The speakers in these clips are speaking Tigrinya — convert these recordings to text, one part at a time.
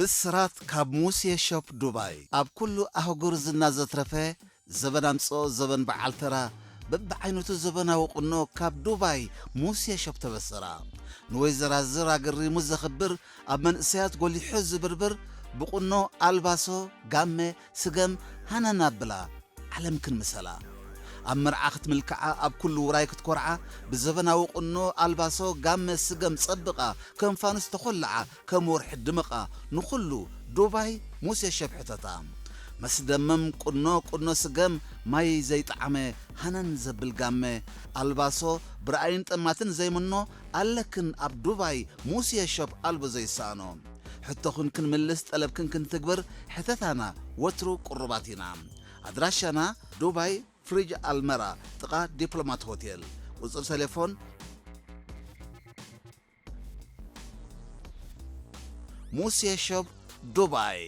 ብስራት ካብ ሙሴ ሾፕ ዱባይ። ኣብ ኩሉ ኣህጉር ዝና ዘትረፈ፣ ዘበን ኣምጽኦ ዘበን በዓል ተራ፣ በብዓይነቱ ዘበናዊ ቁኖ ካብ ዱባይ ሙሴ ሾፕ ተበሰራ። ንወይዘራዝር ኣገሪሙ ዘኽብር፣ ኣብ መንእሰያት ጎሊሑ ዝብርብር፣ ብቁኖ ኣልባሶ፣ ጋመ፣ ስገም፣ ሃነን ኣብላ። ዓለም ክንምሰላ። ኣብ መርዓ ክትምልክዓ፣ ኣብ ኩሉ ውራይ ክትኮርዓ፣ ብዘበናዊ ቁኖ ኣልባሶ ጋመ ስገም ጸብቓ፣ ከም ፋኑስ ተኾልዓ፣ ከም ወርሒ ድምቓ፣ ንኹሉ ዱባይ ሙሴ ሸብሕተታ። መስደመም ቁኖ፣ ቁኖ ስገም፣ ማይ ዘይጠዓመ፣ ሃነን ዘብል ጋመ፣ ኣልባሶ ብርኣይን ጠማትን ዘይምኖ፣ ኣለክን ኣብ ዱባይ ሙሴ ሸብ ኣልቦ ዘይሰኣኖ። ሕቶኽን ክንምልስ፣ ጠለብክን ክንትግብር፣ ሕተታና ወትሩ ቅሩባት ኢና። ኣድራሻና ዱባይ ፍሪጅ ኣልመራ ጥቓ ዲፕሎማት ሆቴል። ቁጽሪ ቴሌፎን ሙሴ ሾፕ ዱባይ።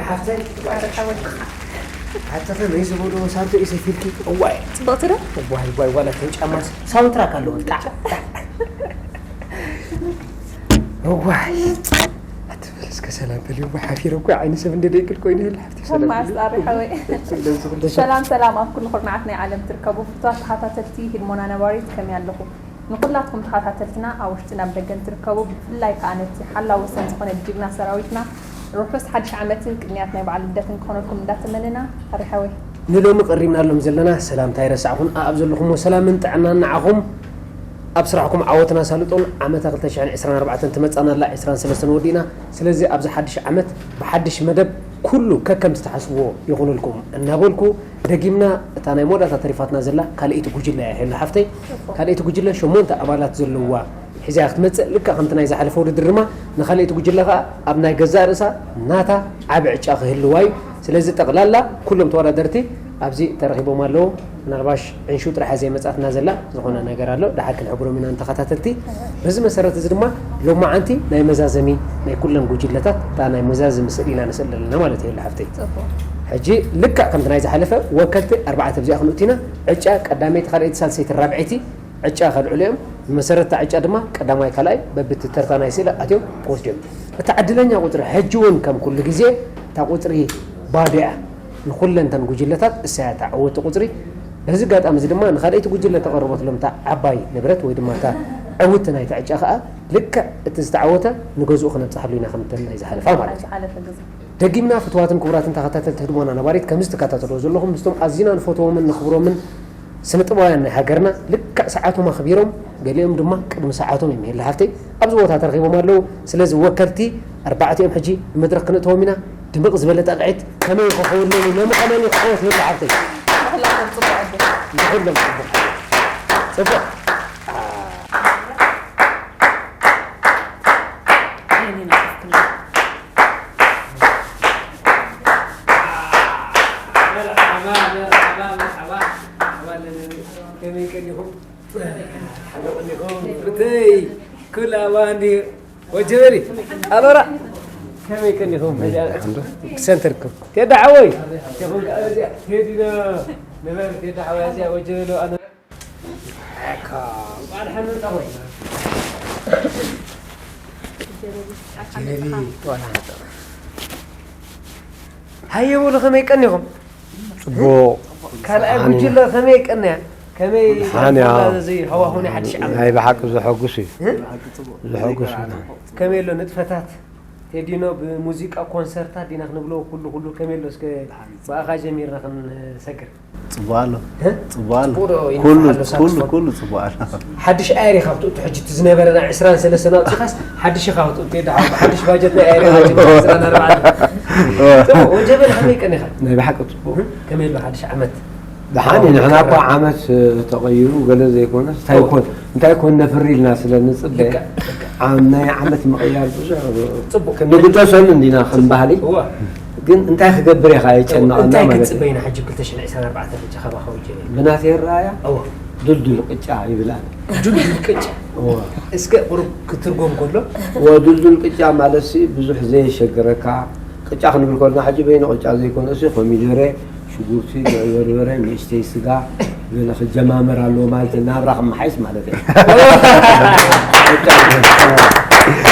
ሓፍተይ፣ ሓፍተይ ከመይ ዝበሉ ሳንቶ እዩ ሰፊልኪ? እዋይ። ጽብቕቲ ዶ? እዋይ፣ እዋይ፣ ዋላ እተን ጫማስ ሳውንትራክ ኣለዎ። ጣዕ፣ ጣዕ። እዋይ። ኣትበል እስከ ሰላም በል። እዋይ፣ ሓፊረ እኮ ዓይኒ ሰብ እንደ ደይቅል ኮይኑ ይህል ሓፍቲ ሰላም እማ በል። ኣስጣሪ ሓወይ። ስለዚ ኩሉ ሰብ ሰላም፣ ሰላም ኣብ ኩሉ ኩርናዓት ናይ ዓለም ትርከቡ ፍቱዋት ተኸታተልቲ ህድሞና ነባሪት ከመይ ኣለኹም? ንኹላትኩም ተኸታተልትና ኣብ ውሽጥን ኣብ ደገን ትርከቡ፣ ብፍላይ ከኣ ነቲ ሓላው ወሰን ዝኾነ ጅግና ሰራዊትና ርሑስ ሓድሽ ዓመትን ቅንያት ናይ በዓል ልደትን ክኾነልኩም እንዳተመነና፣ ኣሪ ሓወይ። ንሎሚ ቀሪብናሎም ዘለና ሰላምታ ኣይረሳዕኹን። ኣብ ዘለኹሞ ሰላምን ጥዕናን ንዓኹም፣ ኣብ ስራሕኩም ዓወትን ኣሳልጦን። ዓመታ ክልተ ሽሕን ዕስራን ኣርባዕተን ትመጻና ኣላ፣ ዕስራን ሰለስተን ወዲእና። ስለዚ ኣብዚ ሓድሽ ዓመት ብሓድሽ መደብ ኩሉ ከከምቲ ትሓስብዎ ይኹንልኩም እናበልኩ፣ ደጊምና እታ ናይ መወዳእታ ተሪፋትና ዘላ ካልኣይቲ ጉጅለ እያ፣ ሄሉ ሓፍተይ። እኮ። ካልኣይቲ ጉጅለ ሸሞንተ ኣባላት ዘለዋ ሒዛ እያ ክትመጽእ። ልክዕ ከምቲ ናይ ዝሓለፈ ውድድር ድማ ንኻልኣይቲ ጉጅለ ኸኣ ኣብ ናይ ገዛእ ርእሳ ናታ ዓቢ ዕጫ ክህልዋ እዩ። ስለዚ ጠቕላላ ኩሎም ተወዳደርቲ ኣብዚ ተረኺቦም ኣለዉ። ምናልባሽ ዕንሹ ጥራሕ እያ ዘይመጻትና ዘላ፣ ዝኾነ ነገር ኣሎ፣ ደሓር ክንሕብሮም ኢና ንተኸታተልቲ። በዚ መሰረት እዚ ድማ ሎማዓንቲ ናይ መዛዘሚ ናይ ኩለን ጉጅለታት እታ ናይ መዛዘሚ ስእሊ ኢና ንስእል ዘለና ማለት እዩ፣ ሄሉ ሓፍተይ። ጽቡቕ። ሕጂ ልክዕ ከምቲ ናይ ዝሓለፈ ወከልቲ ኣርባዕተ ኣብዚኣ ክንእቱ ኢና። ዕጫ ቀዳመይቲ፣ ካልኣይቲ፣ ሳልሰይቲ፣ ራብዐይቲ ዕጫ ከልዕሉ እዮም። ብመሰረት እታ ዕጫ ድማ ቀዳማይ፣ ካልኣይ በብቲ ተርታ ናይ ስእሊ ኣትዮም ክወስዱ እዮም። እታ ዕድለኛ ቁጽሪ ሕጂ እውን ከም ኩሉ ግዜ እታ ቁጽሪ ባዶ እያ። ንኹለን እተን ጉጅለታት እሳ እያ እታ ዕውቲ ቁጽሪ። በዚ ኣጋጣሚ እዚ ድማ ንኻልኣይቲ ጉጅለ ተቐረበትሎም እታ ዓባይ ንብረት ወይ ድማ እታ ዕውቲ ናይታ ዕጫ ከኣ ልክዕ እቲ ዝተዓወተ ንገዝኡ ክነብጽሓሉ ኢና፣ ከምተን ናይ ዝሓለፋ ማለት እዩ። ዝሓለፈ ግዜ። ደጊምና ፍቱዋትን ክቡራትን ተኸታተልቲ ህድሞና ነባሪት፣ ከምዚ ትከታተልዎ ዘለኹም ምስቶም ኣዚና ንፈትዎምን ንኽብሮምን ስነ ጥበባውያን ናይ ሃገርና ልክዕ ሰዓቶም ኣኽቢሮም፣ ገሊኦም ድማ ቅድሚ ሰዓቶም እዮም፣ ሄሉ ሓፍተይ፣ ኣብዚ ቦታ ተረኺቦም ኣለዉ። ስለዚ ወከልቲ ኣርባዕቲኦም ሕጂ ንመድረኽ ክነእትዎም ኢና። ድምቕ ዝበለ ጣቕዒት ከመይ ክኸውን ኣለዎ? ሎሚ ከመይ ክዓወት፣ ሄሉ ሓፍተይ? ንኹላቶም ጽቡቕ ዕድል። ንኹሎም ጽቡቕ። ጽቡቕ። ዓይኒ ናፍቅና። መርሓባ፣ መርሓባ፣ መርሓባ። መርሓባ ኣለኒ። ከመይ ቀኒኹም? ሓሎ ቀኒኹም? ብተይ ኩላ ባንዲ ወጀበሊ። ኣሎራ። ከመይ ቀኒኹም? ሰንተርኩም። ቴዳ ሓወይ። ቴዲና። ነበር ቴዳ ሓወይ፣ እዚኣ ወጀበሎ ኣነ ሃየ በሉ፣ ከመይ ቀኒኹም? ጽቡቕ። ካልኣይ ጉጅለ ከመይ ቀንያ? ከመይ ደሓን እያ። እዚ ሃዋሁን ሓድሽ ዓመት? ናይ ብሓቂ ዘሐጉስ እዩ። እ? ዘሐጉስ እዩ። ከመይ ኣሎ ንጥፈታት? ቴዲኖ ብሙዚቃ ኮንሰርታት ዲና ክንብሎ ኩሉ ኩሉ ከመይ ኣሎ? እስከ ብኣኻ ጀሚርና ክንሰግር። ጽቡቕ ኣሎ። እ? ጽቡቕ ኣሎ። ጽቡቕ ዶ ኩሉ፣ ይነፍሓሉ ኩሉ፣ ሳክስፎን? ኩሉ ጽቡቕ ኣሎ። ሓድሽ ኣየር ኢኻ ክትእቱ ሕጂ እቲ ዝነበረ ናይ ዕስራን ሰለስተን ኣውጺኻስ ሓድሽ ኢኻ ክትእቱ ቴዲ ሓወይ፣ ሓድሽ ባጀት ናይ ኣየር ኢኻ ክትእቱ ዕስራን ኣርባዕተን። ጽቡቕ፣ ወጀበል ከመይ ቀኒኻ? ናይ ብሓቂ ጽቡቕ። እ? ከመይ ኣሎ ሓድሽ ዓመት? ደሓን እዩ። ንሕና እኮ ዓመት ተቐይሩ ገለ ዘይኮነስ እንታይ ኮን፣ እንታይ ኮን ነፍሪ ኢልና ስለ ንጽበ ልክዕ፣ ልክዕ። ዓም-፣ ናይ ዓመት ምቕያር ብዙሕ ጽቡቕ። ክንግደሰሉ እንዲና ከም ባህሊ። እወ። ግን እንታይ ክገብር ኢኻ የጨንቐና እንታይ ማለት እዩ። ክትጽበይና ሕጂ ክልተ ሽሕን ዕስራን ኣርባዕተን ሕጂ ካባኻ ወጀበ? ብናተይ ኣረኣእያ? እወ። ድልዱል ቅጫ ይብል ኣነ። ድልዱል ቅጫ። እወ። እስከ ቁሩብ ክትርጎም ከሎ እወ፣ ድልዱል ቅጫ ማለት ሲ ብዙሕ ዘየሸግረካ ቅጫ ክንብል ከለና ሕጂ በይኑ ቅጫ ዘይኮነ ሲ ኮሚደረ፣ ሽጉርቲ፣ በርበረ፣ ንእሽተይ ስጋ ገለ ክጀማመር ኣለዎ ማለት እዩ። ናብራ ክመሓይሽ ማለት እዩ። ቅጫ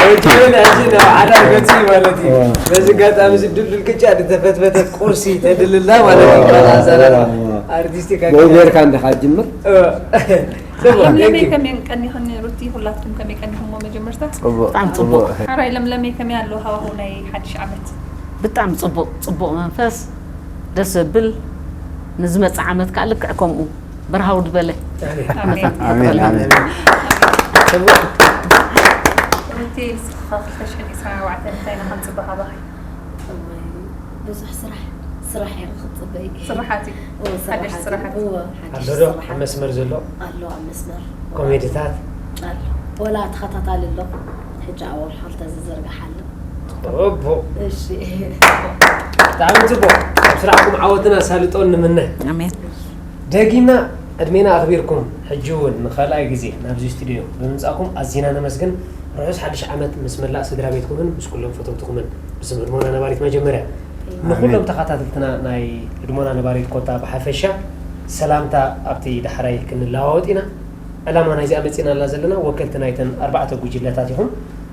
ወኪልና ሕጂ ናብ ሓዳር ገጽ እዩ ማለት እዩ። በዚ ኣጋጣሚ እዚ ድልዱል ቅጫ ዝተፈትፈተት ቁርሲ ተድልልና ማለት እዩ። ኣዘራርባ ኣርቲስቲካ ብኡ ጌርካ እንዲኻ ትጅምር። ጽቡቅ፣ ለምለመይ thank you። ከመይ ቀኒኽን ሩቲ፣ ሁላትኩም ከመይ ቀኒኹሞ መጀመርታ? ጽቡቅ ብጣዕሚ ጽቡቅ። ጽቡቅ። ሕራይ ለምለመይ ከመይ ኣሎ ሃዋህው ናይ ሓድሽ ዓመት? ብጣዕሚ ጽቡቅ፣ ጽቡቅ መንፈስ፣ ደስ ዘብል። ንዝመጽእ ዓመት ከዓ ልክዕ ከምኡ በርሃው ዝበለ ኣሜን። ዓመታት ኣሜን፣ ይፈጥረልና። ኣሜን። ጽቡቅ። ሩቲ ንስኻ ክልተ ሽሕን ዕስራን ኣርባዕተን እንታይ ኢና ክንጽበ ካባኺ? እዋይ፣ ብዙሕ ስራሕ ስራሕ እየ ክፅበይ። ስራሓት እዩ። እዎ፣ ሓደሽ ስራሓት ስራሓት። እዎ፣ ሓደሽ ኣሎ ዶ ስራሓት። ኣብ መስመር ዘሎ ኣሎ ኣብ መስመር ኮሜድታት ኣሎ። ወላ ተኸታታሊ ኣሎ። ሕጂ ኣብ ወርሒ ክልተ ዝዝርጋሕ ኣሎ። ጽቡቅ። እሺ። ብጣዕሚ ጽቡቅ። ኣብ ስራሕኩም ዓወትን ኣሳልጦን ንምነ። ኣሜን። ደጊምና ዕድሜና ኣኽቢርኩም ሕጂ እውን ንኻልኣይ ግዜ ናብዚ ስቱድዮ ብምምጻእኩም ኣዚና ነመስግን። ርሑስ ሓድሽ ዓመት ምስ መላእ ስድራ ቤትኩምን ምስ ኩሎም ፈተውትኹምን ብስም ህድሞና ነባሪት መጀመርያ ንኹሎም ተኸታተልትና ናይ ህድሞና ነባሪት ኮታ ብሓፈሻ ሰላምታ ኣብቲ ዳሕራይ ክንለዋወጥ ኢና። ዕላማ ናይዚኣ መጺናላ ዘለና ወከልቲ ናይተን ኣርባዕተ ጉጅለታት ኢኹም።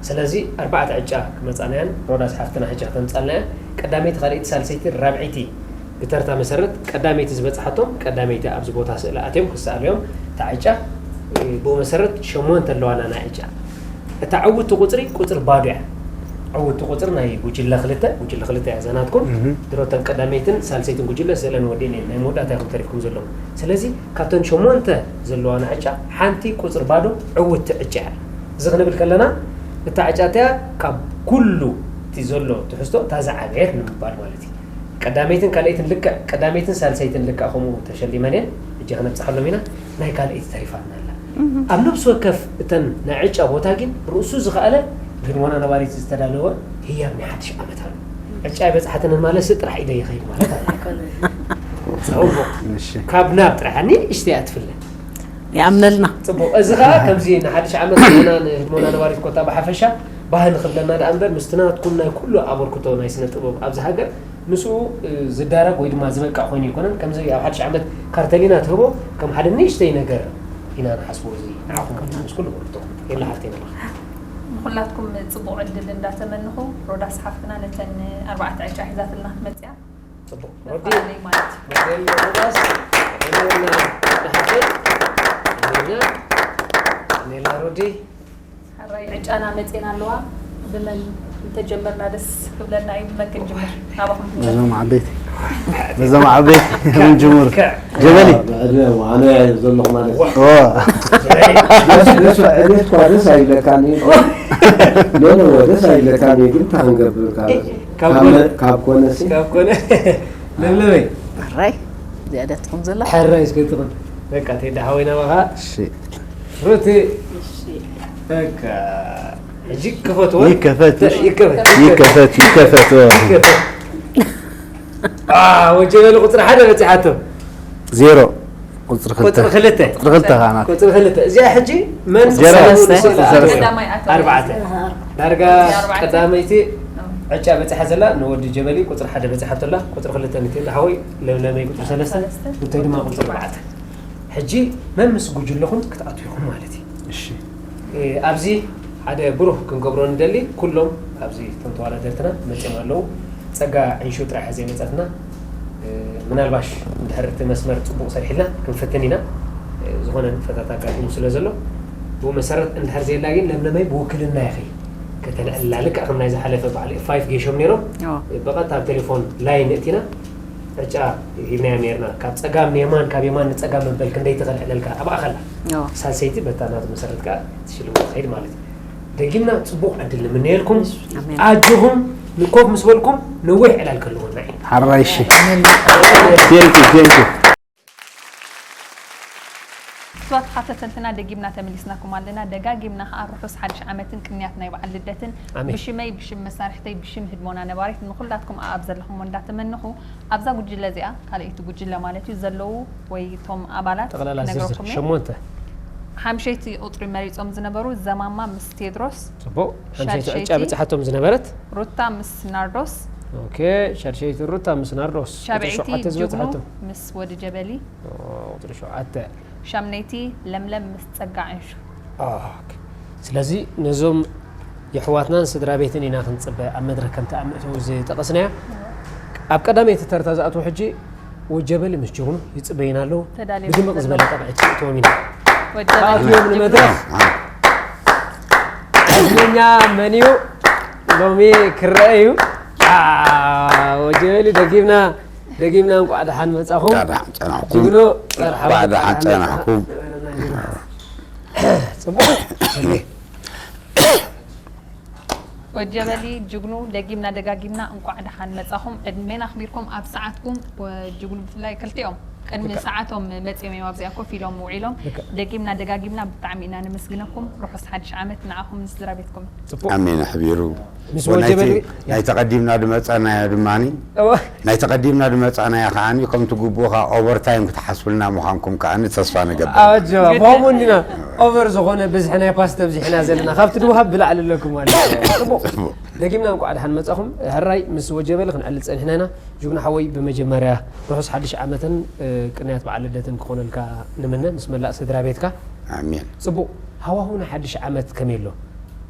ስለዚ ኣርባዕተ ዕጫ ክመጻና እየን። ሮዳስ ሓፍትና ሕጂ ከተምጻልና እያ። ቀዳመይቲ፣ ካልኣይቲ፣ ሳልሰይቲ፣ ራብዐይቲ ብተርታ መሰረት ቀዳመይቲ ዝበጽሓቶም ቀዳመይቲ ኣብዚ ቦታ ስእሊ ኣትዮም ክሰኣሉ እዮም። እታ ዕጫ እ፣ ብኡ መሰረት ሸሞንተ ኣለዋና ናይ ዕጫ። እታ ዕውቲ ቁጽሪ ቁጽሪ ባዶ እያ። ዕውቲ ቁጽሪ ናይ ጉጅለ ክልተ፣ ጉጅለ ክልተ እያ እዛ ናትኩም። እህ። ድሮ እተን ቀዳመይትን ሳልሰይትን ጉጅለ ስእለን ወዲእን እየን። ናይ መወዳእታ ኢኹም ተሪፍኩም ዘለኹም። ስለዚ ካብተን ሸሞንተ ዘለዋና ዕጫ ሓንቲ ቁጽሪ ባዶ ዕውቲ ዕጫ እያ። እዚ ክንብል ከለና እታ ዕጫ እቲኣ ካብ ኩሉ እቲ ዘሎ ትሕዝቶ እታ ዝዓበየት ንምባል ማለት እዩ። ቀዳመይትን ካልኣይትን ልክዕ፣ ቀዳመይትን ሳልሰይትን ልክዕ ከምኡ ተሸሊመን እየን። ሕጂ ክነብጽሓሎም ኢና። ናይ ካልኣይቲ ተሪፋትና ኣላ። ኣብ ነብሲ ወከፍ እተን ናይ ዕጫ ቦታ ግን ርእሱ ዝኸኣለ ብህድሞና ነባሪት ዝተዳለወ ህያብ ናይ ሓድሽ ዓመት ኣሎ። ዕጫ ኣይበጽሓትንን ማለት ሲ ጥራሕ ኢደ ይኸይድ ማለት ኣለ። ኣይኮነን። ጽቡቕ። እሺ። ካብ ናብ ጥራሕ ንእሽተይ እያ ትፍለ። ይኣምነልና። ጽቡቕ። እዚ ኸኣ ከምዚ ንሓድሽ ዓመት ንሕና ንህድሞና ነባሪት ኮታ ብሓፈሻ ባህሊ ክብለና ደኣ እምበር ምስቲ ናትኩም ናይ ኩሉ ኣበርክቶ ናይ ስነ ጥበብ ኣብዚ ሃገር ምስኡ እ፣ ዝዳረግ ወይ ድማ ዝበቅዕ ኮይኑ ኣይኮነን። ከምዚ ኣብ ሓድሽ ዓመት ካርተሊና ትህቦ ከም ሓደ ንእሽተይ ነገር ኢና ንሓስቦ። እዚ ንዓኹም ምስ ኩሉ ኣበርክቶኹም የላ ሓፍተይ ነባ። ንኹላትኩም ጽቡቕ ዕድል እንዳተመንኹ ሮዳስ ሓፍትና ነተን ኣርባዕተ ዕጫ ሒዛትልና ክትመጽእ እያ። ጽቡቕ። ሮዲ መፋለለይ ማለት እዩ። ሞዴል ሮዳስ፣ ሞዴልና ሓፍተይ፣ ሞዴልና፣ ሞዴልና ሮዲ። ሕራይ ዕጫና መጼና ኣለዋ። ብመን እንተጀመርና ደስ ክብለና እዩ። ብመን ክንጅምር? ናባኹም። በዞም ዓበይቲ፣ በዞም ዓበይቲ እንጅምር። ጀበሊ። ብዕድመ እሞ ኣነ ዘለኹ ማለት እዩ። ኦ፣ ደስ ደስ ዕቤት እኳ ደስ ኣይብለካን እዩ። ኖ ኖ ደስ ኣይብለካን እዩ፣ ግን እንታይ ክንገብር ካብ ካብ ካብ ኮነ መ- ካብ ኮነ ሲ ካብ ኮነ ለምለመይ ሕራይ እዚኣ ድያ ትኹን ዘላ? ሕራይ እስከ ትኹን። በቃ ቴዳ ሓወይና ባኻ እሺ። ሩቲ እሺ። በቃ ሕጂ ክፈትዎ። ይከፈት። ይከፈት። ይከፈት፣ ይከፈት። ኦ። ይከፈት። አ፣ ወጀበሊ ቁጽሪ ሓደ በጺሓቶ። ዜሮ። ቁጽሪ ክልተ። ቁጽሪ ክልተ። ቁጽሪ ክልተ ኻናት። ቁጽሪ ክልተ። እዚኣ ሕጂ መን ዜሮ። ሰለስተ። ሰለስተ። ቀዳማይ ኣቶ ኣርባዕተ። ዳርጋ ኣርባዕተ። ቀዳመይቲ ኦ። ዕጫ በጺሓ ዘላ ንወዲ ጀበሊ ቁጽሪ ሓደ በጺሓቶ ኣላ። ቁጽሪ ክልተ ንቴዳ ሓወይ ለምለመይ ቁጽሪ ሰለስተ። ሰለስተ። ሩተይ ድማ ቁጽሪ ኣርባዕተ። ሕጂ መምስ ጉጅለኹም ክትኣትዉ ኢኹም ማለት እዩ። እሺ። እ፣ ኣብዚ ሓደ ብሩህ ክንገብሮ ንደሊ፣ ኩሎም ኣብዚ እቶም ተወዳደርትና መጺኦም ኣለዉ። ጸጋ ዕንሹ ጥራሕ ዘይመጸትና፣ እ፣ ምናልባሽ እንድሕር እቲ መስመር ጽቡቕ ሰሪሕልና ክንፍትን ኢና። እ፣ ዝኾነ ንጥፈታት ኣጋጢሙ ስለ ዘሎ፣ ብኡ መሰረት እንድሕር ዘየላ ግን ለምለመይ ብውክልና ኢኺ ከተልዕላ። ልክዕ ከም ናይ ዝሓለፈ በዓል ኤፍ ፋይቭ ጌሾም ነይሮም። ኦ። ብቐጥታ ኣብ ቴሌፎን ላይን እቲና ዕጫ ሂብናዮም ነይርና። ካብ ጸጋም ንየማን፣ ካብ የማን ንጸጋም መበል ክንደይ ትኽእል ዕለልካ ኣብኣ ከላ። ኦ። ሳልሰይቲ በታ ናቱ መሰረት ከኣ ትሽልሞ ትኸይድ ማለት እዩ። ደጊምና ጽቡቕ ዕድል ንምነየልኩም። ኣሜን። ኣጆኹም ንኮፍ ምስ በልኩም ነዊሕ ዕላል ከለዎና እዩ። ሓራይ እሺ። Thank you, thank you። ክቡራት ተኸታተልትና፣ ደጊምና ተመሊስናኩም ኣለና። ደጋጊምና ከኣ ርሑስ ሓድሽ ዓመትን ቅንያት ናይ በዓል ልደትን ኣሜን። ብሽመይ፣ ብሽም መሳርሕተይ፣ ብሽም ህድሞና ነባሪት ንኹላትኩም ኣብ ዘለኹሞ እንዳተመንኹ፣ ኣብዛ ጉጅለ እዚኣ፣ ካልኣይቲ ጉጅለ ማለት እዩ፣ ዘለዉ ወይ እቶም ኣባላት ጠቕላላ ዝርዝር ክነግረኩም እየ። ሸሞንተ። ሓምሸይቲ ቁጽሪ መሪጾም ዝነበሩ ዘማማ ምስ ቴድሮስ፣ ጽቡቕ። ሓምሸይቲ ዕጫ ሻድሸይቲ በጽሓቶም ዝነበረት። ሩታ ምስ ናርዶስ፣ ኦኬ፣ ሻድሸይቲ ሩታ ምስ ናርዶስ። ቁጽሪ ሻብዐይቲ ሸውዓተ ጅግኑ ዝበጽሓቶም። ምስ ወዲ ጀበሊ፣ ኦ፣ ቁጽሪ ሸውዓተ። ሻምነይቲ ለምለም ምስ ጸጋ ዕንሹ። ኦኬ። ስለዚ ነዞም የሕዋትናን ስድራ ቤትን ኢና ክንጽበ ኣብ መድረክ ከምቲ ኣብ ምእትው ዝጠቐስናዮ። ኣብ ቀዳመይቲ ተርታ ዝኣትዉ ሕጂ ወጀበሊ ምስ ጅግኑ ይጽበዩና ኣለዉ። ተዳልዮም ብድምቕ ዘለዉ። ዝበለ ጠቕዒ ትእትዎም ኢና። ወጀበሊ ኣትዮም ጅግኑ። ንመድረኽ። ዕድለኛ መን እዩ? ሎሚ ክረአ እዩ። አ፣ ወጀበሊ ደጊምና፣ ደጊምና እንቋዕ ደሓን መጻኹም። ደሓን ጸናሕኩም። ጅግኑ፣ መርሓባ፣ እንቋዕ ደሓን ደሓን ጸናሕኩም። መጻኹም። ጽቡቕ። ወጀበሊ ጅግኑ፣ ደጊምና ደጋጊምና እንቋዕ ደሓን መጻኹም። ዕድሜና ኣኽቢርኩም ኣብ ሰዓትኩም፣ ወ-፣ ጅግኑ ብፍላይ ክልቲኦም ቅድሚ ልክዕ። ሰዓቶም መጺኦም እዮም ኣብዚኣ ኮፍ ኢሎም ውዒሎም። ልክዕ። ደጊምና ደጋጊምና ብጣዕሚ ኢና ነመስግነኩም። ርሑስ ሓድሽ ዓመት ንዓኹም ንስድራ ቤትኩም። ጽቡቕ። ኣሜን ኣሕቢሩ። ምስ ወ-፣ ናይቲ፣ ወጀበሊ ናይ ተቐዲምና ድመጸናዮ ድማኒ፣ እወ። ናይ ተቐዲምና ድመጸናዮ ከዓኒ ከምቲ ግቡእኻ ኦቨርታይም ክትሓስብልና ምዃንኩም ከዓኒ ተስፋ ንገብር። ኣጆ፣ ግድን። ከምኡ እንዲና ኦቨር ዝኾነ ብዝሒ ናይ ፓስተ ኣብዚሕና ዘለና። ካብቲ ድውሃብ ብላዕሊ ኣለኩም ማለት እዩ። ጽቡቕ። ጽቡቕ። ደጊምና እንቋዕ ደሓን መጻኹም። ሕራይ ምስ ወጀበሊ ክንዕልል ጸኒሕና ኢና። ጅግና ሓወይ፣ ብመጀመርያ ርሑስ ሓድሽ ዓመትን፣ እ፣ ቅንያት በዓል ልደትን ክኾነልካ ንምነ ምስ መላእ ስድራ ቤትካ። ኣሜን። ጽቡቕ። ሃዋሁ ናይ ሓድሽ ዓመት ከመይ ኣሎ?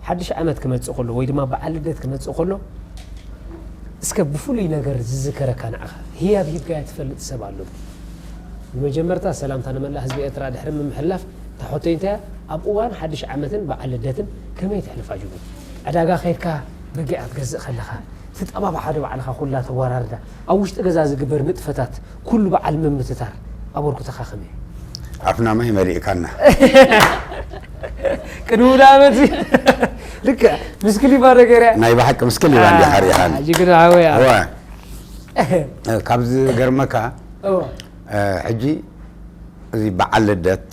ሓድሽ ዓመት ክመጽእ ከሎ ወይ ድማ በዓል ልደት ክመጽእ ከሎ እስከ ብፍሉይ ነገር ዝዝከረካ ንዓኻ ህያብ ሂብካዮ ትፈልጥ ሰብ ኣሎ? ብመጀመርታ ሰላምታ ንመላእ ህዝቢ ኤርትራ ድሕሪ ምምሕልላፍ፣ እታ ሕቶይ እንታይ እያ? ኣብ እዋን ሓድሽ ዓመትን በዓል ልደትን ከመይ ተሕልፋ ጅግኑ? ዕዳጋ ከይድካ በጊዕ ክትገዝእ ከለኻ፣ ትጠባብዓ ዶ ባዕልኻ ኩላ ተወራርዳ? ኣብ ውሽጢ ገዛ ዝግበር ንጥፈታት ኩሉ በዓል ምምትታር ኣበርክቶኻ ከመይ እዩ? ኣፍና ማይ መሊእካና። ቅድሚ ውደ ዓመት ልክዕ ምስ ክሊባ ነገር እያ። ናይ ብሓቂ ምስ ክሊባ እንዲኻ ሪኢኻኒ። ጅግና ሓወይ፣ እዋ። ካብ ዝገርመካ፣ እዋ። እ፣ ሕጂ እዚ በዓል ልደት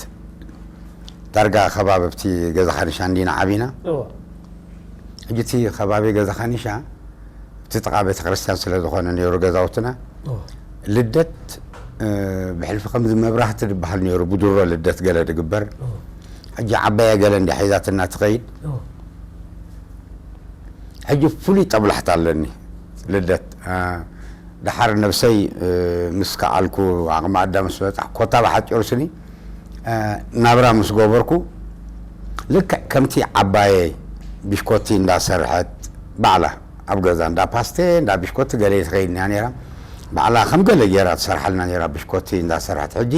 ዳርጋ ከባቢ ኣብቲ ገዛ ካኒሻ እንዲና ዓቢና። እዋ። ሕጂ እቲ ከባቢ ገዛ ካኒሻ እቲ ጥቓ ቤተክርስትያን ስለ ዝኾነ ነይሩ ገዛውትና፣ ኦ። ልደት፣ እ፣ ብሕልፊ ከምዚ መብራህቲ ዝበሃል ነይሩ፣ ብድሮ ልደት ገለ ድግበር። ኦ። ሕጂ ዓባየ ገለ እንድያ ሒዛትና ትኸይድ። ኦ። ሕጂ ፍሉይ ጠብላሕታ ኣለኒ ልደት። እ፣ ደሓር ነብሰይ፣ እ፣ ምስ ከኣልኩ፣ ዓቕሚ ኣዳም ምስ በጻሕ፣ ኮታ ብሓጺሩ ስኒ፣ እ፣ ናብራ ምስ ገበርኩ፣ ልክዕ ከምቲ ዓባየይ ብሽኮቲ እንዳሰርሐት ባዕላ ኣብ ገዛ እንዳ ፓስቴ፣ እንዳ ብሽኮቲ ገለ ትኸይድ እያ ነይራ። ባዕላ ከም ገለ ገይራ ትሰርሓልና ነይራ ብሽኮቲ እንዳሰርሐት። ሕጂ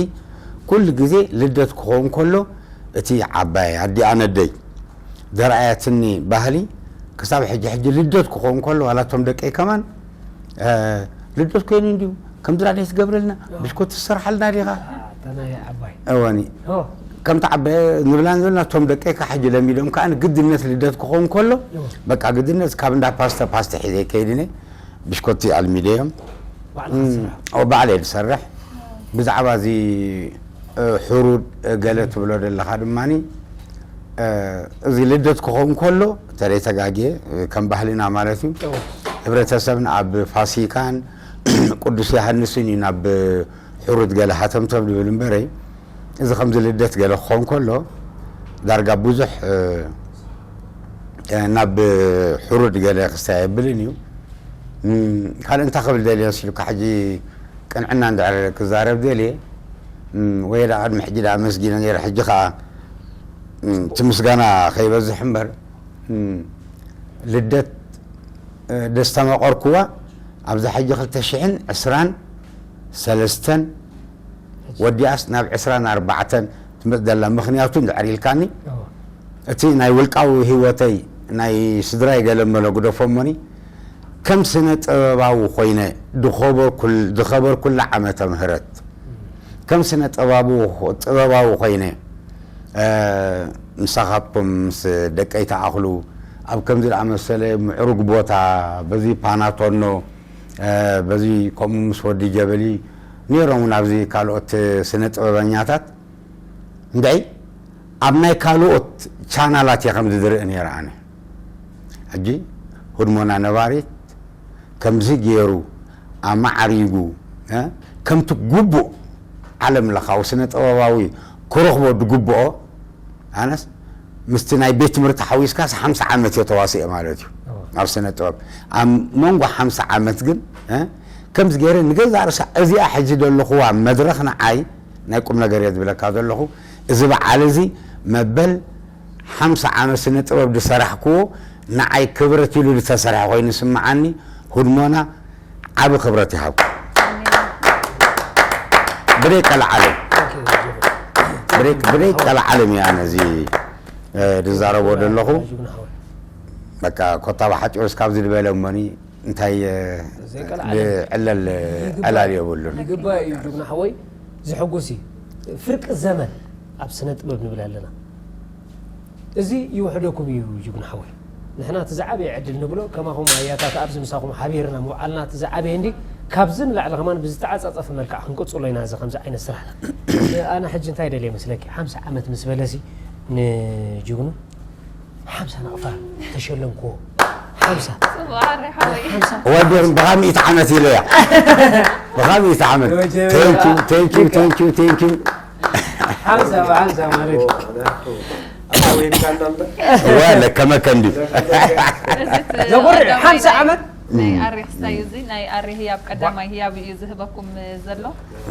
ኩሉ ግዜ ልደት ክኸውን ከሎ እቲ ዓባይ ኣዲኣ ነደይ ዘርኣያትኒ ባህሊ ክሳብ ሕጂ፣ ሕጂ ልደት ክኸውን ከሎ ዋላ እቶም ደቀይ ከማን፣ እ፣ ልደት ኮይኑ እንድዩ ከምዚ ራድዮ ትገብረልና፣ ብሽኮቲ ትሰርሓልና ዲኻ? ኣታ ናይ ዓባይ። እወኒ። ኦ። ከምቲ ዓባይ ንብላን ዘለና፣ እቶም ደቀይ ከ ሕጂ ለሚዶም ከኣ ግድነት ልደት ክኸውን ከሎ፣ እወ። በቃ ግድነት ካብ እንዳ ፓስተ ፓስተ ሒዘ ይከይድ እኔ፣ ብሽኮቲ ኣልሚደዮም። ባዕልኻ እም፣ ትሰርሕ? ኦ፣ ባዕለይ ዝሰርሕ። ብዛዕባ እዚ፣ እ፣ ሕሩድ፣ እ፣ ገለ ትብሎ ዘለኻ ድማኒ፣ እ፣ እዚ ልደት ክኸውን ከሎ፣ ተለይ ተጋግየ፣ እ፣ ከም ባህልና ማለት እዩ። እወ። ሕብረተሰብና ኣብ ፋሲካን ቅዱስ ዮሃንስን እዩ ናብ ሕሩድ ገለ ሃተምተም ዝብል እምበረይ፣ እዚ ከምዚ ልደት ገለ ክኸውን ከሎ፣ ዳርጋ ብዙሕ፣ እ፣ እ፣ ናብ ሕሩድ ገለ ክስታይ ኣይብልን እዩ። እም፣ ካልእ እንታይ ክብል ደልየ መሲሉካ፣ ሕጂ ቅንዕና እንድሕር ክዛረብ ደልየ፣ እም፣ ወይ ደኣ ቅድሚ ሕጂ ደኣ ኣመስጊነ ነይረ፣ ሕጂ ኸኣ፣ እም፣ እቲ ምስጋና ከይበዝሕ እምበር፣ እም፣ ልደት፣ እ፣ ደስታ መቐርኩዋ ኣብዛ ሕጂ ክልተ ሽሕን ዕስራን ሰለስተን ወዲኣስ ናብ ዕስራን ኣርባዕተን ትመጽእ ዘላ። ምኽንያቱ እንድሕር ኢልካኒ፣ እዎ። እቲ ናይ ውልቃዊ ህይወተይ፣ ናይ ስድራይ ገለ መለ ግደፎ እሞኒ፣ ከም ስነ ጥበባዊ ኮይነ ድኸበርኩል-፣ ድኸበርኩላ ዓመተ ምህረት፣ ከም ስነ ጥበባዊ፣ ጥበባዊ ኮይነ፣ እ፣ ምሳኻትኩም ምስ ደቀይ ተኣኽሉ፣ ኣብ ከምዚ ደኣ መሰለ ምዕሩግ ቦታ፣ በዚ ፓናቶኖ፣ እ፣ በዚ ከምኡ ምስ ወዲ ጀበሊ፣ ነይሮም እውን ኣብዚ ካልኦት ስነ ጥበበኛታት፣ እንድዒ ኣብ ናይ ካልኦት ቻናላት እየ ከምዚ ዝርኢ ነይረ ኣነ። ሕጂ ህድሞና ነባሪት ከምዚ ገይሩ ኣማዕሪጉ፣ እ፣ ከምቲ ግቡእ ዓለም ለኻዊ ስነ ጥበባዊ ክረኽቦ ዝግብኦ፣ ኣነስ ምስቲ ናይ ቤት ትምህርቲ ሓዊስካስ ሓምሳ ዓመት እየ ተዋሲኤ ማለት እዩ። ኣብ ስነ ጥበብ ኣብ መንጎ ሓምሳ ዓመት ግን፣ እ፣ ከምዚ ገይረ ንገዛእ ርእሳ እዚኣ ሕጂ ዘለኹዋ መድረኽ ንዓይ ናይ ቁም ነገር እየ ዝብለካ ዘለኹ። እዚ በዓል እዚ መበል ሓምሳ ዓመት ስነ ጥበብ ዝሰራሕክዎ ንዓይ ክብረት ኢሉ ዝተሰርሐ ኮይኑ ይስምዓኒ። ህድሞና ዓቢ ክብረት ይሃብኩም። ብደይ ቀልዓለም ብደይ ቀልዓለም እያ ነዚ፣ እ፣ ዝዛረቦ ዘለኹ። በቃ ኮታ ብሓጭሩስ ካብዚ ዝበለ እሞኒ እንታይ፣ እ፣ ዘይቀልዓለም። ዕለል ዕላል የብሉን። ይግባእ እዩ ጅግና ሓወይ፣ ዝሕጉስ እዩ። ፍርቂ ዘመን ኣብ ስነ ጥበብ ንብል ኣለና። እዚ ይውሕደኩም እዩ ጅግና ሓወይ። ንሕና እቲ ዝዓበየ ዕድል ንብሎ ከማኹም ኣያታት ኣብዚ ምሳኹም ሓቢርና ምውዓልና እቲ ዝዓበየ እንዲ፣ ካብዚ ንላዕሊ ከማን ብዝተዓጻጸፈ መልክዕ ክንቅጽሎ ኢና እዚ ከምዚ ዓይነት ስራሕና። ኣነ ሕጂ እንታይ ደልየ መስለኪ ሓምሳ ዓመት ምስ በለሲ ንጅግኑ ሓምሳ ናቕፋ ተሸለምክዎ። ሓምሳ። ጽቡቕ ኣረ ሓወይ። ሓምሳ። ወዲኦም ብኻ ሚእቲ ዓመት ኢለያ። ብኻ ሚእቲ ዓመት። ወጀበ። Thank you, thank you, thank you, thank you። ሓምሳ ብሓምሳ ማለት እዩ። ኣታ ወይንካ እናምጣ። እዋ ለከመከ እንዲ። እዚ እቲ ዘኹርዕ ቀዳማይ ሓምሳ ናይ፣ ዓመት። ናይ ኣሬ ክስታይ እዩ እዚ። ናይ ኣሬ ህያብ ቀዳማይ ህያብ እዩ ዝህበኩም ዘሎ።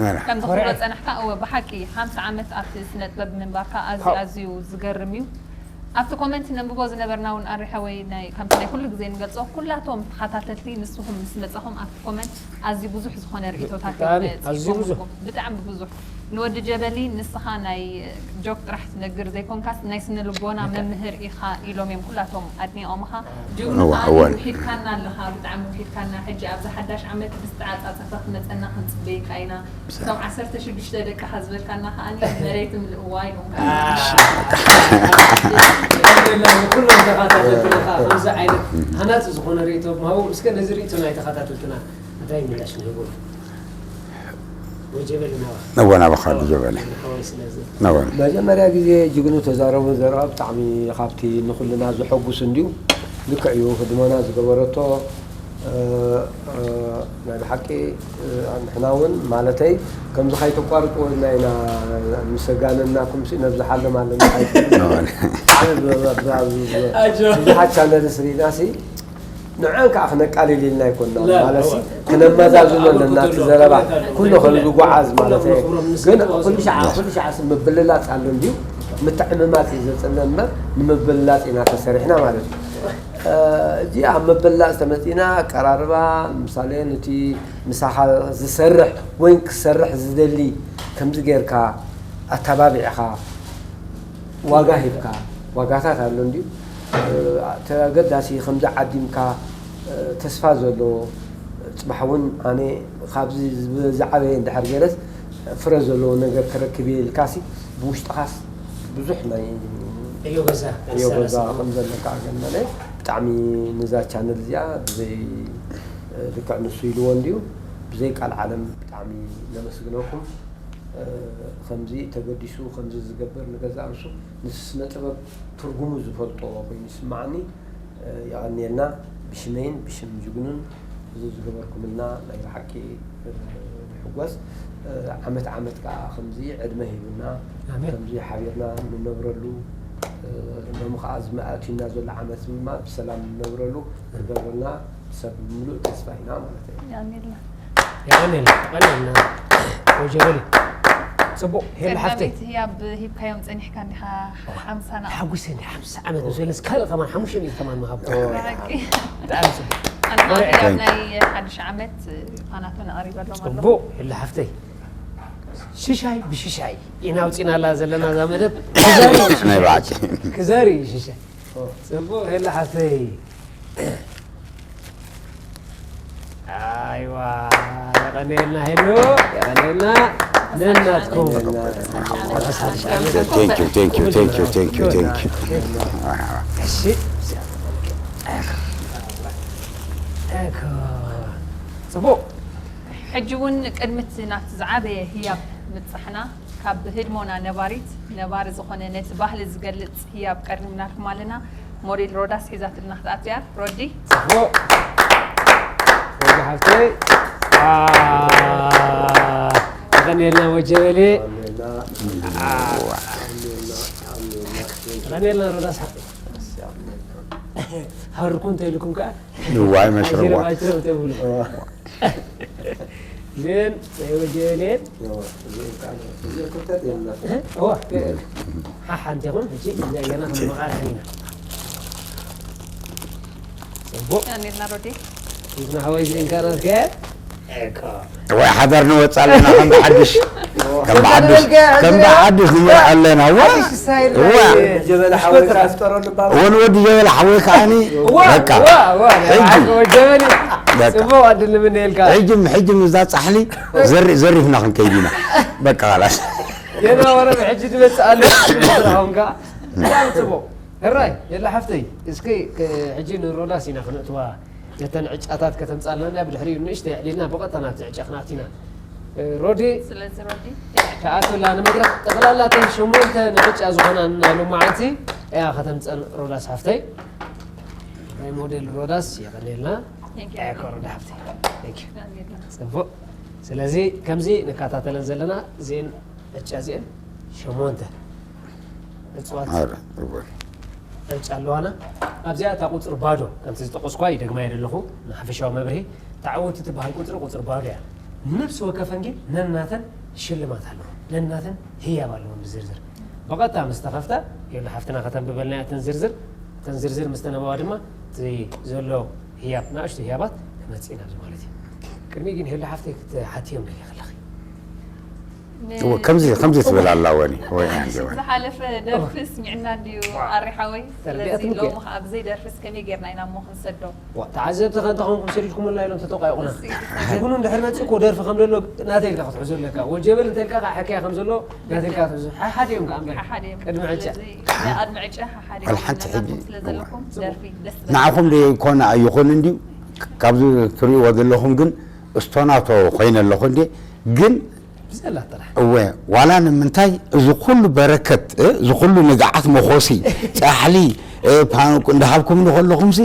መርሓ። ከም ዝኽብሮ ኮርዕ። ጸናሕካ፣ እወ፣ ብሓቂ ሓምሳ ዓመት ኣብቲ ስነ ጥበብ ምንባርካ ኣዝዩ፣ ሃው። ኣዝዩ ዝገርም እዩ። ኣብቲ ኮመንት ነንብቦ ዝነበርና እውን ኣሬ ሓወይ ናይ፣ ከምቲ ናይ ኩሉ ግዜ ንገልጾ፣ ኩላቶም ተኸታተልቲ ንስኹም ምስ መጻኹም ኣብቲ ኮመንት ኣዝዩ ብዙሕ ዝኾነ ርእይቶታት እዮም ብጣዕሚ፣ ኣዝዩ ብዙሕ። ጽሒፎምልኩም። ብጣዕሚ ብዙሕ። ንወዲ ጀበሊ ንስኻ ናይ ጆክ ጥራሕ ትነግር ዘይኮንካስ ናይ ስነ ልቦና ልክዕ። መምህር ኢኻ ኢሎም እዮም ኩላቶም ኣድኒቖምኻ። ጅግኑ እዋ፣ ከኣ እወን። ውሒድካና ኣለኻ፣ ብጣዕሚ ውሒድካና። ሕጂ ኣብዚ ሓዳሽ ዓመት ብዝተዓጻጸፈ ክመጸና ክንጽበየካ ኢና። እቶም ዓሰርተ ሽዱሽተ ደቅኻ ዝበልካና ከኣ መሬት ምልእዋ ኢሎምካ። ኣልሓምዱሊላህ፣ ንኩሎም ተኸታተልትና ከኣ ከምዚ ዓይነት ሃናጺ ዝኾነ ርእይቶ ምሃቦም። እስከ ነዚ ርእይቶ ናይ ተኸታተልትና እንታይ ምላሽ ንህቦም? ወጀበል ናባኻ። ነቦ ናባኻ ጀበል። ሓወይ ስለዚ። ነቦ። መጀመርያ ግዜ ጅግኑ ተዛረቡ ዘረባ ብጣዕሚ ካብቲ ንኹልና ዘሐጉስ እንድዩ። ልክዕ እዩ፣ ህድሞና ዝገበረቶ፣ እ፣ እ፣ ናይ ብሓቂ፣ እ፣ ንሕና እውን ማለተይ ከምዚ ካይተቋርጥዎ ኢልና ኢና ምስ ኣጋነንናኩም ሲ ነብዝሓሎም ኣለና ኣይትብሉ። ነቦ። ብጣዕሚ ብ-፣ ብ-፣ ብ-፣ ብ-፣ ኣጆ። ብዙሓት ቻነልስ ርኢና ሲ ንዕን ከዓ ክነቃልል ኢልና ኣይኮንና። ላ፣ ማለት ሲ እዋ። ክነመዛዝኖ ኩሉ ኣለና እቲ ክተሎ፣ ዘረባ። ኩሉ ኩሉ ክጓዓዝ ማለት እዩ። ኩሎም ምስ ግን ክጓዓዙ። ኩሉ ሻዓ፣ ኩሉ ሻዓ ሲ ምብልላጽ ኣሎ እንድዩ። ምትዕምማጽ እዩ ዘጽልእ እምበር ንምብልላጽ ኢና ተሰሪሕና ማለት እዩ። እ፣ እዚ ኣብ ምብልላጽ ተመጺና ኣቀራርባ፣ ምሳሌ ነቲ ምሳኻ ዝሰርሕ ወይ ክሰርሕ ዝደሊ ከምዚ ጌርካ ኣተባቢዕኻ ዋጋ ሂብካ፣ ዋጋታት ኣሎ እንድዩ። እ፣ ተገዳሲ ከምዚ ዓዲምካ፣ እ፣ ተስፋ ዘለዎ፣ ጽባሕ እውን ኣነ ካብዚ ዝብ-፣ ዝዓበየ እንድሕር ገይረስ ፍረ ዘለዎ ነገር ክረክብ እየ ኢልካሲ ብውሽጥኻስ ብዙሕ ናይ ዕዮ ገዛ ዕዮ ገዛ ዘሰላስል። ከም ዘለካ ኣገናለ ብጣዕሚ ነዛ ቻነል እዚኣ ብዘይ፣ እ፣ ልክዕ ንሱ ኢልዎ እንድዩ ብዘይ ቃል ዓለም ብጣዕሚ ነመስግነኩም። እ፣ ከምዚ ተገዲሱ ከምዚ ዝገብር ንገዛእ ርእሱ ንስነ ጥበብ ትርጉሙ ዝፈልጦ ኮይኑ ይስምዓኒ። እ፣ የቐንየልና ብሽመይን ብሽም ጅግኑን እዚ ዝገበርኩምልና ናይ ብሓቂ፣ እ፣ ንሕጎስ። እ፣ ዓመት ዓመት ከኣ ከምዚ ዕድመ ሂቡና ኣሜን። ከምዚ ሓቢርና ንነብረሉ፣ እ፣ ሎሚ ከኣ እዚ ኣእትዩና ዘሎ ዓመት ድማ ብሰላም ንነብረሉ ክገብረልና ሰብ ምሉእ ተስፋ ኢና ማለት እዩ። ኣሜን። የቐንየልና፣ የቐንየልና። ወጀበሊ። ጽቡቕ፣ ሄሎ ሓፍተይ። ቀዳመይቲ ህያብ ሂብካዮም ጸኒሕካ እንዲኻ ሓምሳ ናቕፋ። ተሓጒሰ እንዲ ሓምሳ ዓመት ምስ በለስ ካልእ ከማን ሓሙሽተ ሚእቲ ከማን ምሃብኩ። ብሓቂ። ብጣዕሚ ጽቡቕ። ኣነ ወረ- ኣብ ህያብ ናይ ሓድሽ ዓመት ፋናቶን ኣቕሪበሎም ኣለኹ። ጽቡቕ፣ ሄሎ ሓፍተይ። ሽሻይ ብሽሻይ ኢና ኣውጺናላ ዘለና እዛ መደብ። ክዛሪ እዩ ናይ ሽሻይ። ብሓቂ። ክዛሪ እዩ ሽሻይ። ጽቡቕ፣ ሄሎ ሓፍተይ። ኣይዋ፣ የቐንየልና ሄሎ፣ የቐንየልና። ነናትኩም። Thank you, thank you, thank you, thank you, thank you። እሺ። እኮ። ጽቡቕ። ሕጂ እውን ቅድሚ እቲ ናብቲ ዝዓበየ ህያብ ምብጻሕና፣ ካብ ህድሞና ነባሪት ነባሪ ዝኾነ ነቲ ባህሊ ዝገልጽ ህያብ ቀሪብናልኩም ኣለና። ሞዴል ሮዳስ ሒዛትልና ክትኣቱ እያ። ሮዲ። ጽቡቕ። ወዲ ሓፍተይ። አ፣ የቐንየልና ወጀበሌ። የቐንየልና ሮዳስ ሓፍተይ። ሃርኩም እንተ ኢልኩም ከኣ ንዋይ መሽረዋ ኣይትረብ ተብሉ። ግን ወጀበሌ እዋ ሓሓንቲ ይኹን ሕጂ እዚኣ ጌርና ክንመቓርሕ ኢና። ጽቡቕ ቀኒልና ሮዲ። ንሕና ሓወይ ዝእንካ ናትከ ወይ ሓዳር ንወፅእ ኣለና ከም ብሓድሽ ከም ብሓድሽ ከም ብሓድሽ ንመርዖ ኣለና እዋ እዋ ጀበና ሓወይ ካፍጠረሉ ባባ እውን ወዲ ጀበላ ሓወይ ከዓኒ በቃ ሕጂ ወጀበኒ በቃ ጽቡቕ ዕድል ንምነየልካ ሕጂ ሕጂ ምዛ ፃሕሊ ዘሪ- ዘሪፍና ክንከይድ ኢና በቃ ላስ የና ወረ ሕጂ ትመጽእ ኣለ ኹምካ ብጣዕሚ ጽቡቕ ሕራይ የላ ሓፍተይ እስኪ ክ- ሕጂ ንሮዳስ ኢና ክነእትዋ ነተን ዕጫታት ከተምጻልና ብድሕሪኡ ንእሽተይ ኣዕሊልና ብቐጥታ ናብቲ ዕጫ ክንኣቲና ሮዲ ስለዚ ሮዲ ተኣትላ ንመድረኽ ጠቕላላ እተን ሸሞንተ ንዕጫ ዝኾና ናይ ሎማዓንቲ እያ ከተምፀን ሮዳስ ሓፍተይ ናይ ሞዴል ሮዳስ የቐኔልና Thank you. ያኮ ሮዳ ሓፍተይ Thank you። ቀኒልና። ፅቡቕ ስለዚ ከምዚ ንከታተለን ዘለና እዚን ዕጫ እዚአን ሸሞንተ እፅዋት ኧረ እወ። ዕጫ ኣለዋና ኣብዚኣ እታ ቁፅሪ ባዶ ከምቲ ዝጠቀስኳ ይደግማ የደለኹ ንሓፈሻዊ መብርሂ ተዓወቲ ትበሃል ቁፅሪ ቁፅሪ ባዶ እያ ነፍሲ ወከፈን ግን ነናተን ሽልማት ኣለዎ ነናተን ህያብ ኣለዎ ብዝርዝር ብቐጥታ ምስ ተኸፍተ የሉ ሓፍትና ከተንብበልና እያ እተን ዝርዝር እተን ዝርዝር ምስ ተነበባ ድማ እቲ ዘሎ ህያብ ንኣሽቱ ህያባት ክመፅእ ኢና ኣብዚ ማለት እዩ ቅድሚ ግን ሄሉ ሓፍተይ ክትሓትዮም ደልየ ከለኺ ን- እወ፣ ከምዚ ከምዚ ትብል ኣላ ወኒ ወይ ሓድሽ ኣንጀወ ዝሓለፈ ደርፊ ስሚዕና እንድዩ ኣሪሓወይ ስለዚ ተረዲኣትኒ እኮ። ሎሚ ከ ኣብዘይ ደርፊ እስከመይ ጌርና ኢና እሞ ክንሰዶ ዋ፣ ተዓዘብቲ ከ እንተኾንኩም ሰዲድኩምላ ኢሎም ተጠቋይቑና እስኪ ይኹን እንድሕር መፅእ እኮ ደርፊ ከም ዘሎ ናተይ ኢልካ ክትሕዞ ኣለካ ወጀበል እንተ ኢልካ ከዓ ሕክያ ከም ዘሎ ናተይ ኢልካ ክትሕዞ ሓሓደ እዮም ከዓ እምበር ሓሓደ እዮም ቅድሚ ዕጫ ስለዚ ናይ ቅድሚ ዕጫ ሓሓደ ወላ ሓንቲ ሕጂ ስለ ዘለኩም ደርፊ ደስ ዝብል ንዓኹም ዶ ይኮነ ኣይኹን እንድዩ ካብዚ ትሪእዎ ዘለኹም ግን እስቶናቶ ኮይነ ኣለኹ እንዴ ግን ብዘላ ጥራሕ እወ ዋላ ንምንታይ እዚ ኩሉ በረከት እ፣ እዚ ኩሉ ንግዓት መኾሲ ፃሕሊ እ፣ ፓ- እንዳሃብኩም ንከለኹምሲ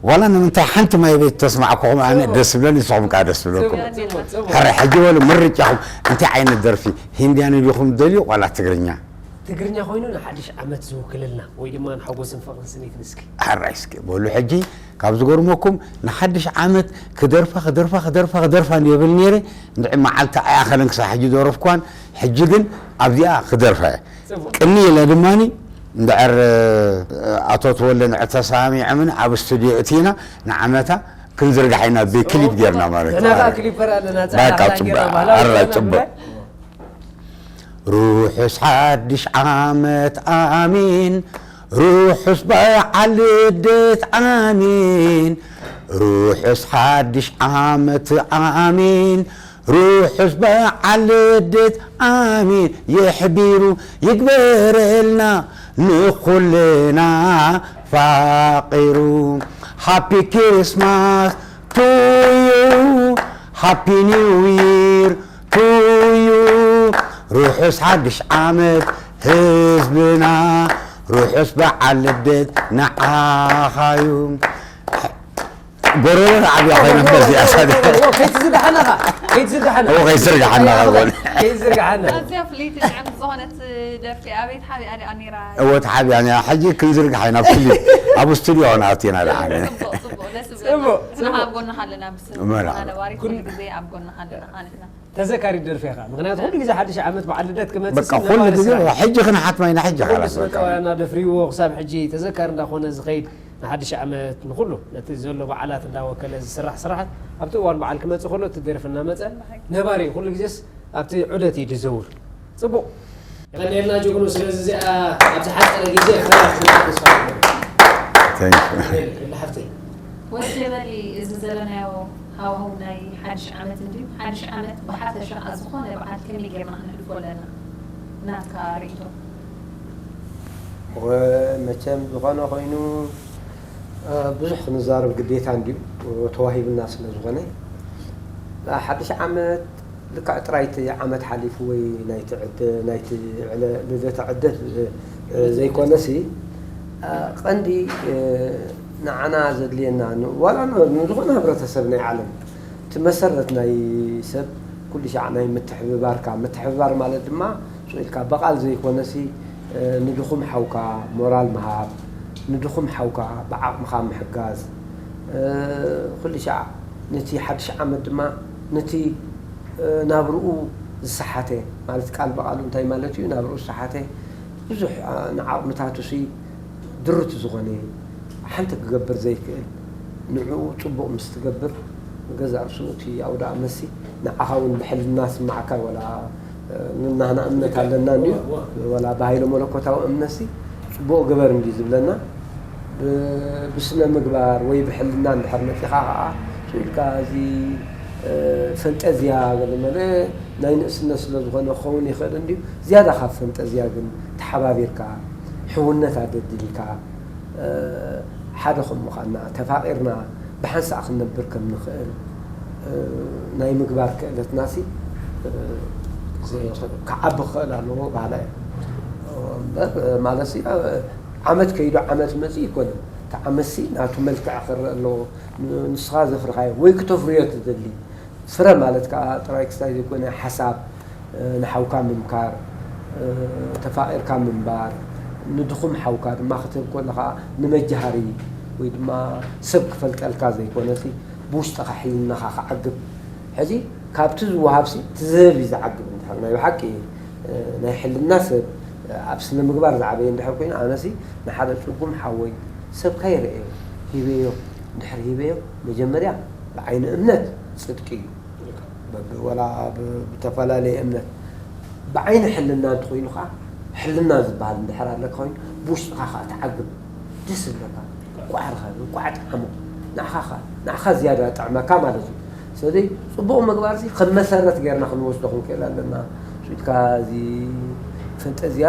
ዋላ ንምንታይ ሓንቲ ማይ ቤት ተስማዕኩኹም ኣነ ደስ ዝብለኒ ንስኹም ከዓ ደስ ዝብለኩም ሕረ ሕጂ በሉ ምርጫኹም እንታይ ዓይነት ደርፊ ሂንድያን ዲኹም ደልዩ ዋላ ትግርኛ ትግርኛ ኮይኑ ንሓድሽ ዓመት ዝውክልልና ወይ ድማ ንሓጎስን ፍቕርን ስኒት ንስኪ ሕራይ እስኪ በሉ ሕጂ ካብ ዝገርመኩም ንሓድሽ ዓመት ክደርፋ ክደርፋ ክደርፋ ክደርፋ እንድብል ነይረ እንድዒ መዓልቲ ኣያኸለን ክሳብ ሕጂ ደረፍኳን ሕጂ ግን ኣብዚኣ ክደርፋ እየ ቅኒ ኢለ ድማኒ እንድዕር ኣቶ ተወልደ ንዕተሳሚዖምን ኣብ ስቱድዮ እቲና ንዓመታ ክንዝርጋሕ ኢና ብክሊፕ ጌርና ማለት እዩ ንሕና ከዓ ክሊፐር ኣለና በቃ ፅቡቅ ኣረ ፅቡቅ ርሑስ ሓድሽ ዓመት ኣሜን ርሑስ በዓል ልደት ኣሜን ርሑስ ሓድሽ ዓመት ኣሜን ርሑስ በዓል ልደት ኣሜን የሕቢሩ ይግበረልና ንኹልና ፋቂሩ ሃፒ ክሪስማስ to you ሃፒ ኒው ይር to you ርሑስ ሓድሽ ዓመት ህዝብና ርሑስ በዓል ልደት ንዓኻዩ ጎረሮ ንዓብያ ኮይና በዚኣ ሳደ ከይትዝርግሓና ኸ ከይትዝርግሓና እዎ ከይዝርግሓና ኸ በል ከይትዝርግሓና ኣዝያ ፍልይቲ ጥዕምቲ ዝኾነት ደርፊ ኣበይ ተሓቢኣ ዲኣ ነይራ እወ ተሓቢኣ ነያ ሕጂ ክንዝርግሓ ኢና ኣብ ክሊፕ ኣብ ስቱድዮ ንኣቲና ደሓነ ጽቡቕ ጽቡቕ ደስ ዝብለና ንዓ ኣብ ጎንኻ ኣለና ምስ መርዓ። ነባሪት ኩሉ ግዜ ኣብ ጎንኻ ኣለና ኣነትና ተዘካሪት ደርፊ ኢኻ ምክንያቱ ኩሉ ግዜ ሓድሽ ዓመት በዓል ልደት ክመፅእ በቃ ኩሉ ግዜ ሕጂ ክንሓትማ ኢና ሕጂ ኩሉ ሓላስ በቃ ስነጠባያና ደፍርዎ ክሳብ ሕጂ ተዘካሪ እንዳኾነ ዝኸይድ ንሓድሽ ዓመት ንኩሉ ነቲ ዘሎ በዓላት እንዳወከለ ዝስራሕ ስራሓት ኣብቲ እዋን በዓል ክመፅእ ከሎ እቲ ደርፊ እናመፀ ነባሪ ኩሉ ግዜስ ኣብቲ ዑደት እዩ ዝዘውር ፅቡቕ ቀኒልና ጅግኑ ስለዚ እዚኣ ኣብ ዝሓፀረ ግዜ ክረክብና ተስፋ ኣለና ሓፍተይ ወጀበሊ እዚ ዘለናዮ ሃዋህው ናይ ሓድሽ ዓመት እንድዩ ሓድሽ ዓመት ብሓፈሻ ኣብ ዝኾነ በዓል ከመይ ጌርና ክነሕልፎ ኣለና ናትካ ርእይቶ መቸም ዝኾነ ኮይኑ ብዙሕ ክንዛረብ ግዴታ እንድዩ ተዋሂብና ስለ ዝኾነ ሓድሽ ዓመት ልክዕ ጥራይ እቲ ዓመት ሓሊፉ ወይ ናይቲ ዕደ ናይቲ ዕለ ልደት ዕደት ዘይኮነሲ፣ ቀንዲ ንዓና ዘድልየና፣ ዋላ ንዝኾነ ህብረተሰብ ናይ ዓለም እቲ መሰረት ናይ ሰብ ኩሉ ሻዕ ናይ ምትሕብባርካ፣ ምትሕብባር ማለት ድማ ስቕ ኢልካ በቓል ዘይኮነሲ፣ ንድኹም ሓውካ ሞራል ምሃብ፣ ንድኹም ሓውካ ብዓቕምኻ ምሕጋዝ፣ ኩሉ ሻዕ ነቲ ሓድሽ ዓመት ድማ ነቲ ናብርኡ ዝሰሓተ፣ ማለት ቃል ብቓሉ እንታይ ማለት እዩ? ናብርኡ ዝሰሓተ ብዙሕ ንዓቕምታቱ ሲ ድሩት ዝኾነ ሓንቲ ክገብር ዘይክእል፣ ንዕኡ ጽቡቕ ምስ ትገብር፣ ገዛእ ርእሱ እቲ ኣውደ ኣመትሲ ንዓኻ እውን ብሕልና ስማዓካ። ወላ ንናህና እምነት ኣለና እንድዩ፣ ወላ ብሃይለ መለኮታዊ እምነትሲ ጽቡቕ ግበር እንድዩ ዝብለና። ብስነ ምግባር ወይ ብሕልና እንድሕር መጺኻ ኸዓ፣ ስኢልካ እዚ ፈንጠዝያ ገለ መለ ናይ ንእስነት ስለ ዝኾነ ክኸውን ይኽእል እንድዩ። ዝያዳ ካብ ፈንጠዝያ ግን ተሓባቢርካ፣ ሕውነት ኣደድሊካ፣ ሓደ ከም ምዃንና፣ ተፋቒርና ብሓንሳእ ክንነብር ከም ንኽእል ናይ ምግባር ክእለትናሲ ክዓቢ ክኽእል ኣለዎ በሃላይ እየ። እምበር ማለትሲ ዓመት ከይዱ ዓመት መፅእ ይኮነ። እቲ ዓመትሲ ናቱ መልክዕ ክረአ ኣለዎ። ንስኻ ዘፍርኻዮ ወይ ክተፍርዮ ትደሊ ፍረ ማለት ከዓ ጥራይ ክስታይ ዘይኮነ ሓሳብ ንሓውካ ምምካር፣ ተፋቒርካ ምንባር፣ ንድኹም ሓውካ ድማ ክትህብ ከለኻ ንመጃሃሪ ወይ ድማ ሰብ ክፈልጠልካ ዘይኮነሲ ብውሽጥኻ ሕልናኻ ክዓግብ። ሕዚ ካብቲ ዝወሃብሲ እቲ ዝህብ እዩ ዝዓግብ። እንድሕር ናይ ብሓቂ ናይ ሕልና ሰብ ኣብ ስነ ምግባር ዝዓበየ እንድሕር ኮይኑ ኣነሲ ንሓደ ጽጉም ሓወይ ሰብካ ይረአዮ ሂበዮ። እንድሕር ሂበዮ መጀመርያ ብዓይኒ እምነት ጽድቂ እዩ። በብ- ወላ ብ- ብተፈላለየ እምነት ብዓይኒ ሕልና እንተኮይኑ ከዓ ሕልና ዝበሃል እንድሕር ኣለካ ኮይኑ ብውሽጥኻ ከዓ ትዓግብ ደስ ዝብለካ እንኳዕ ረኸብ እንኳዕ ጠዓሞ ንዓኻ ከዓ ንዓኻ ዝያዳ ጠዕመካ ማለት እዩ። ስለዚ ፅቡቕ ምግባር ሲ ከም መሰረት ገይርና ክንወስዶ ክንክእል ኣለና። ስኢልካ እዚ ፈንጠዝያ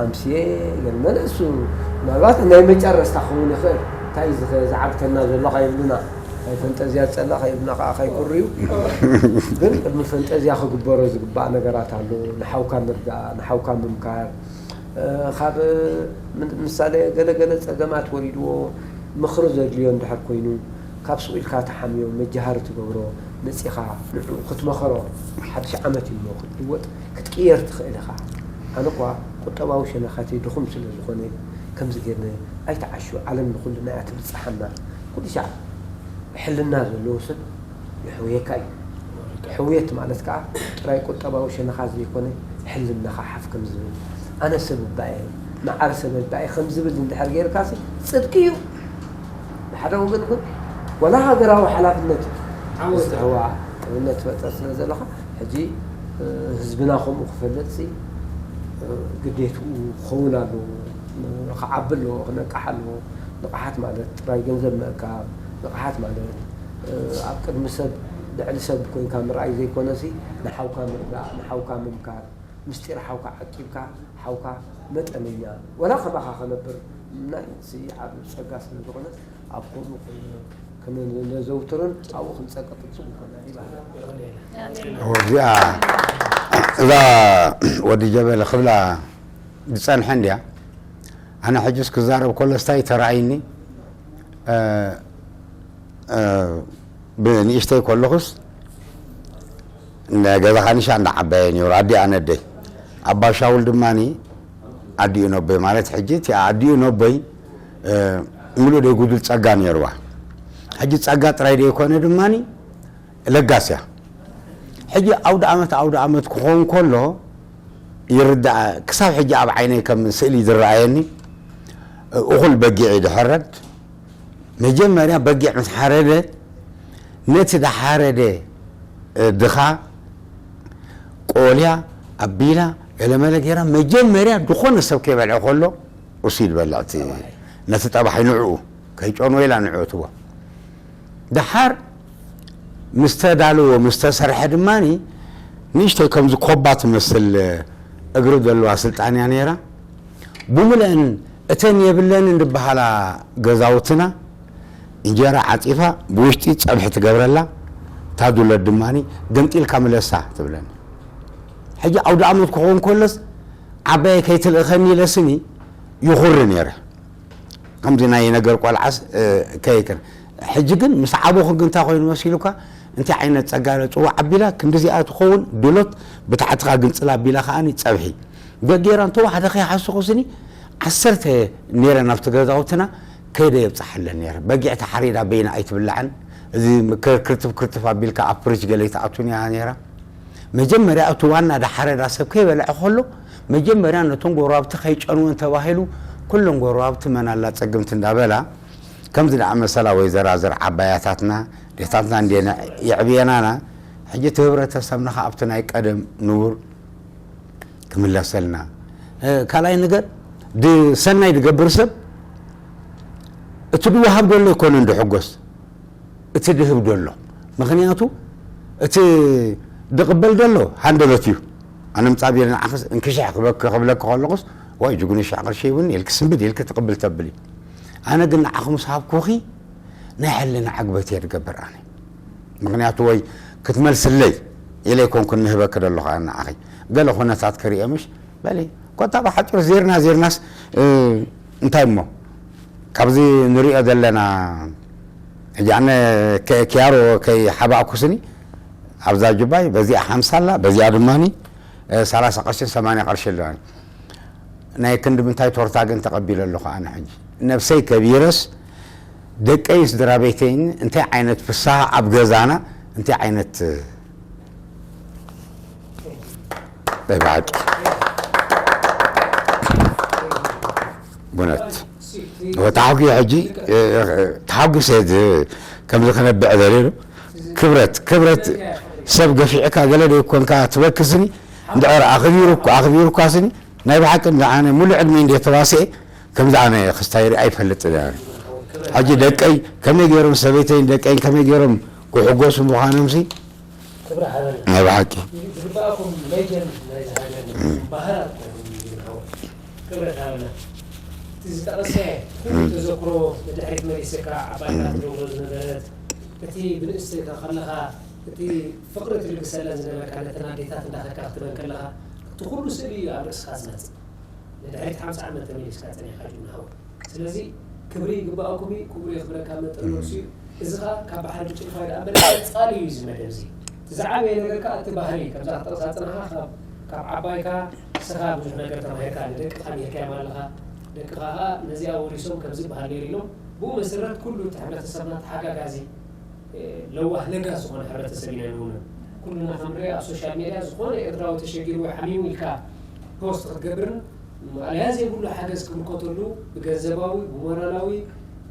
ኣምስየ ገለ መለ እሱ ምናልባት ናይ መጨረስታ ክኸውን ይኽእል። እንታይ እዩ ዝኸ- ዝዓግተና ዘሎ ከይብሉና ናይ ፈንጠዝያ ዝፀልእ ከይብሉና ከዓ ከይኩርዩ ግን ቅድሚ ፈንጠዝያ ክግበሮ ዝግባእ ነገራት ኣሎ። ንሓውካ ምርዳእ፣ ንሓውካ ምምካር፣ ካብ ምሳሌ ገለገለ ፀገማት ወሪድዎ ምኽሪ ዘድልዮ እንድሕር ኮይኑ ካብ ስቕ ኢልካ ትሓምዮ መጃሃሪ ትገብሮ መፂኻ ንዕኡ ክትመኸሮ ሓድሽ ዓመት እዩ እሞ ክትልወጥ ክትቅየር ትኽእል ኢኻ። ኣነ እኳ ቁጠባዊ ሸነኻተይ ድኹም ስለ ዝኾነ ከምዚ ጌርነ ኣይትዓሹ ዓለም ንኹልና እያ ትብፅሓና። ኩሉ ሻዕ ሕልና ዘለዎ ሰብ የሕውየካ እዩ። ሕውየት ማለት ከዓ ጥራይ ቁጠባዊ ሸነኻ ዘይኮነ ሕልናኻ ሓፍ ከም ዝብል ኣነ ሰብ እባ እየ መዓር ሰብ እባ እየ ከም ዝብል እንድሕር ጌርካሲ ፅድቂ እዩ። ብሓደ ወገን ግን ወላ ሃገራዊ ሓላፍነት እዩ ምስትሕዋ ጥብነት ትፈጥር ስለ ዘለኻ ሕጂ ህዝብና ከምኡ ክፈልጥሲ ግዴትኡ ክኸውን ኣለዎ። ክዓቢ ኣለዎ፣ ክነቅሕ ኣለዎ። ንቕሓት ማለት ጥራይ ገንዘብ ምእካብ፣ ንቕሓት ማለት ኣብ ቅድሚ ሰብ ልዕሊ ሰብ ኮይንካ ምርኣይ ዘይኮነሲ ንሓውካ ምርዳእ፣ ንሓውካ ምምካር፣ ምስጢር ሓውካ ዓቂብካ ሓውካ መጠነኛ ወላ ከማኻ ክነብር ምናይ ሲ ዓብ ጸጋ ስለ ዝኾነ ኣብ ከምኡ ክነዘውትርን ኣብኡ ክንጸቅጥን ጽቡቕ ይኾና ይባሃል። እዚኣ እዛ ወዲ ጀበለ ክብላ ዝጸንሐ እንድያ። ኣነ ሕጅስ ክዛረብ ከሎ ስታይ ተራእይኒ ብንእሽተይ ከለኹስ ገዛኻ ንሻ እንዳዓባየ ነይሩ ኣዲ ኣነደይ ኣባ ሻውል ድማ ኣዲኡ ነቦይ ማለት ሕጂ እቲ ኣዲኡ ነቦይ ምሉእ ደይ ጉዱል ፀጋ ነይርዋ። ሕጂ ፀጋ ጥራይ ደይኮነ ድማ ለጋስ እያ። ሕጂ ኣውደ ዓመት ኣውደ ዓመት ክኸውን ከሎ ይርዳእ ክሳብ ሕጂ ኣብ ዓይነይ ከም ስእሊ ዝረኣየኒ እኹል በጊዕ ድሕረድ መጀመርያ በጊዕ ምስ ሓረደ ነቲ ድሓረደ ድኻ ቆልያ ኣቢላ ገለመለ ገይራ መጀመርያ ዝኾነ ሰብ ከይበልዐ ከሎ እሱ ይድበልዕ እቲ ነቲ ጠባሓይ ንዕኡ ከይጨንወ ኢላ ንዕኡ ትቦ ድሓር ምስ ተዳለዎ ምስ ተሰርሐ ድማ ንእሽተይ ከምዚ ኮባ ትመስል እግሪ ዘለዋ ስልጣን እያ ነይራ። ብምልአን እተን የብለንን ዝበሃላ ገዛውትና እንጀራ ዓፂፋ ብውሽጢ ፀብሒ ትገብረላ፣ እታ እታ ዱለት ድማ፣ "ገምጢልካ ምለሳ" ትብለኒ። ሕጂ ኣውደ ኣመት ክኸውን ከሎስ፣ ዓባየ ከይትልእኸኒ ኢለ ስኒ ይኹሪ ነይረ። ከምዚ ናይ ነገር ቆልዓስ፣ እ፣ ከይክር። ሕጂ ግን ምስ ዓበኹ ግን እንታይ ኮይኑ መሲሉካ? እንታይ ዓይነት ጸጋ ዶ ጽዋዕ ኣቢላ ክንዲዚኣ ትኸውን ድሎት ብታሕትኻ ግንጽል ኣቢላ ከኣኒ ጸብሒ። ገጌራን ተዋሕደ ከይሓስኹ ስኒ ዓሰርተ ነይረን ኣብቲ ገዛውትና ከይደ የብጽሓለን ነይረ። በጊዕ ተሓሪዳ በይና ኣይትብላዕን። እዚ ክር-፣ ክርትፍ ክርትፍ ኣቢልካ ኣብ ፍሪጅ ገለ ይትኣቱን እያ ነይራ። መጀመርያ እቲ ዋና ዳሓረዳ ሰብ ከይበልዐ ከሎ፣ መጀመርያ ነቶም ጎረባብቲ ከይጨንወን ተባሂሉ፣ ኩሎም ጎረባብቲ መን ኣላ ጸግምቲ እንዳበላ፣ ከምዚ ደኣ መሰላ ወይ ዘራዝር ዓባያታትና፣ ዴታትና እንዴና የዕብየናና፣ ሕጂ እቲ ህብረተሰብና ከኣ ኣብቲ ናይ ቀደም ንቡር ክምለሰልና። እ፣ ካልኣይ ነገር፣ ድ-፣ ሰናይ ድገብር ሰብ እቲ ድወሃብ ደሎ ኣይኮነን ድሕጎስ፣ እቲ ድህብ ደሎ። ምኽንያቱ እቲ ድቕበል ደሎ ሃንደበት እዩ። ኣነ ምጻእ ቢለ ንዓኽስ እንክሽሕ ክበክ-፣ ክብለኪ ከለኹስ፣ "ዋይ፣ ጅጉኑ ሽሕ ቅርሺ ይብኒ" ኢልኪ ስምብድ ኢልኪ ትቕብል ተብሊ። ኣነ ግን ንዓኺ ምስ ሃብኩኺ ናይ ሕልና ዕግበት እየ ድገብር ኣነ። ምኽንያቱ ወይ ክትመልስለይ ኢለ ኣይኮንኩን ንህበኪ ደለኹ ኣነ ንዓኺ። ገለ ኩነታት ክርእየ ምሽ በሊ፣ ኮታ ብሓጺሩ ዜርና ዜርናስ፣ እ፣ እንታይ እሞ ካብዚ ንሪኦ ዘለና፣ ሕጂ ኣነ ከ-፣ ኪያሮ ከይሓባእኩስኒ ኣብዛ ጁባይ በዚኣ ሓምሳ ኣላ፣ በዚኣ ድማኒ፣ እ፣ ሰላሳ ቅርሽን ሰማንያ ቅርሺ ኣለዋኒ። ናይ ክንዲ ምንታይ ቶርታ ግን ተቐቢለ ኣለኹ ኣነ ሕጂ። ነብሰይ ከቢረስ ደቀይን ስድራ ቤተይን እንታይ ዓይነት ፍስሃ ኣብ ገዛና እንታይ ዓይነት ናይ ብሓቂ ብእውነት ተሓጒ ሕጂ ተሓጒሰ ከምዚ ክነብዕ ደልየ ክብረት ክብረት ሰብ ገፊዕካ ገለ ደይኮንካ ትበክስኒ እንድሕር ኣኽቢሩኳ ኣኽቢሩኳስኒ ናይ ብሓቂ እንደ ኣነ ሙሉእ ዕድመ እንደ ተዋስኤ ከምዚ ኣነ ክስታይ ርኢ ኣይፈልጥን እየ። ሕጂ ደቀይ ከመይ ገይሮም ሰበይተይን ደቀይን ከመይ ገይሮም ክሕጎሱ ምዃኖምሲ ክብሪ ሃበና። ናይ ብሓቂ ዝግባኣኩም ሌጀንድ ናይዚ ሃገር በሃላት ክብረት ሃበና። እቲ ዝጠቐሰ ኩሉ ተዘክሮ ንድሕሪት መሊስካ ዓባይና ትገብሮ ዝነበረት እቲ ብንእስቲ ከለኻ እቲ ፍቕሪ ትልግሰለን ዝነበርካ ነተን ኣዴታት እንዳኸድካ ክትበን ከለኻ እቲ ኩሉ ስእሊ እዩ ኣብ ርእስኻ ዝመጽእ። ንድሕሪት ሓምሳ ዓመት ተመሊስካ ጸኒሕካ ጅግና ሓወይ። ስለዚ ክብሪ ይግባኣኩም እዩ፣ ክብሩ የኽብረካ መጠን ነብሱ እዩ። እዚ ኸኣ ካብ በሓቂ ጭልፋ ይደኣ እምበር ቀጻሊ እዩ እዚ መደብ እዚ። እቲ ዝዓበየ ነገር ከኣ እቲ ባህሊ፣ ከምዛ ክትጠቕሳ ዝጸናሕካ ካብ፣ ካብ ዓባይካ ንስኻ ብዙሕ ነገር ተማሂርካ፣ ንደቅኻ ምሂርካዮም ኣለኻ። ደቅኻ ኸኣ ነዚኣ ወሪሶም ከምዚ በሃል ነይሩ ኢሎም፣ ብኡ መሰረት ኩሉ እቲ ሕብረተሰብና ተሓጋጋዚ ለዋህ ለጋስ ዝኾነ ሕብረተሰብ ኢና ንውንን። ኩልና ከም ንሪኦ ኣብ ሶሻል ሜድያ ዝኾነ ኤርትራዊ ተሸጊሩ ወይ ሓሚሙ ኢልካ ፖስት ክትገብርን ማእለያ ዘይብሉ ሓገዝ ክምልከተሉ ብገንዘባዊ፣ ብሞራላዊ፣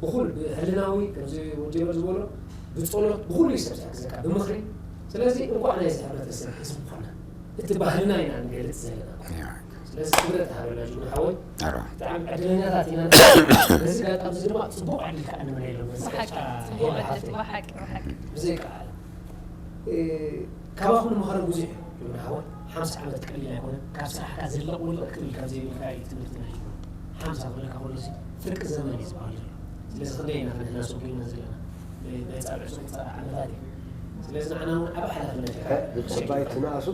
ብኹል ብሕልናዊ ከምዚ ወዲ ጀበል ዝበሎ ብጸሎት ብኹሉ እዩ ሰብ ዝሕግዘካ ብምኽሪ። ስለዚ እንቋዕ ናይዚ ሕብረተሰብ ህዝቢ ኮና። እቲ ባህልና ኢና ንገልጽ ዘለና። ስለዚ ክብረት ሃበና ጅግና ሓወይ። ኣረ። ብጣዕሚ ዕድለኛታት ኢና። በዚ ኣጋጣሚ እዚ ድማ ጽቡቕ ዕድል ከኣ ንምነየሎም። በዚ ብሓቂ፣ ቀጥታ ጽቡቕ ሄለን ዕድል፣ ሓፍተይ። ብሓቂ፣ ብሓቂ። ብዘይከኣለ፣ እ፣ ካባኹም ንመኸረ ብዙሕ እዩ ጅግና ሓወይ። ሓምሳ ዓመት ቀሊል ኣይኮነን። ካብ ስራሕካ ዝልቕ ውልቕ ክትብል ካብ ዘይብልካ እዩ ትምህርቲ ናይ ጅግና። ሓምሳ ክብለካ ከሎ ሲ ፍርቂ ዘመን እዩ ዝበሃል ዘሎ። ስለዚ ክንደይ ኢና ንሕና ሰጒምና ዘለና? ብ-፣ ብጻብዕ ሱቕ ጻብዕ ዓመታት እዩ። ስለዚ ንዓና እውን ዓቢ ሓላፍነት እዩ። ብጽባይ ትንኣሱ።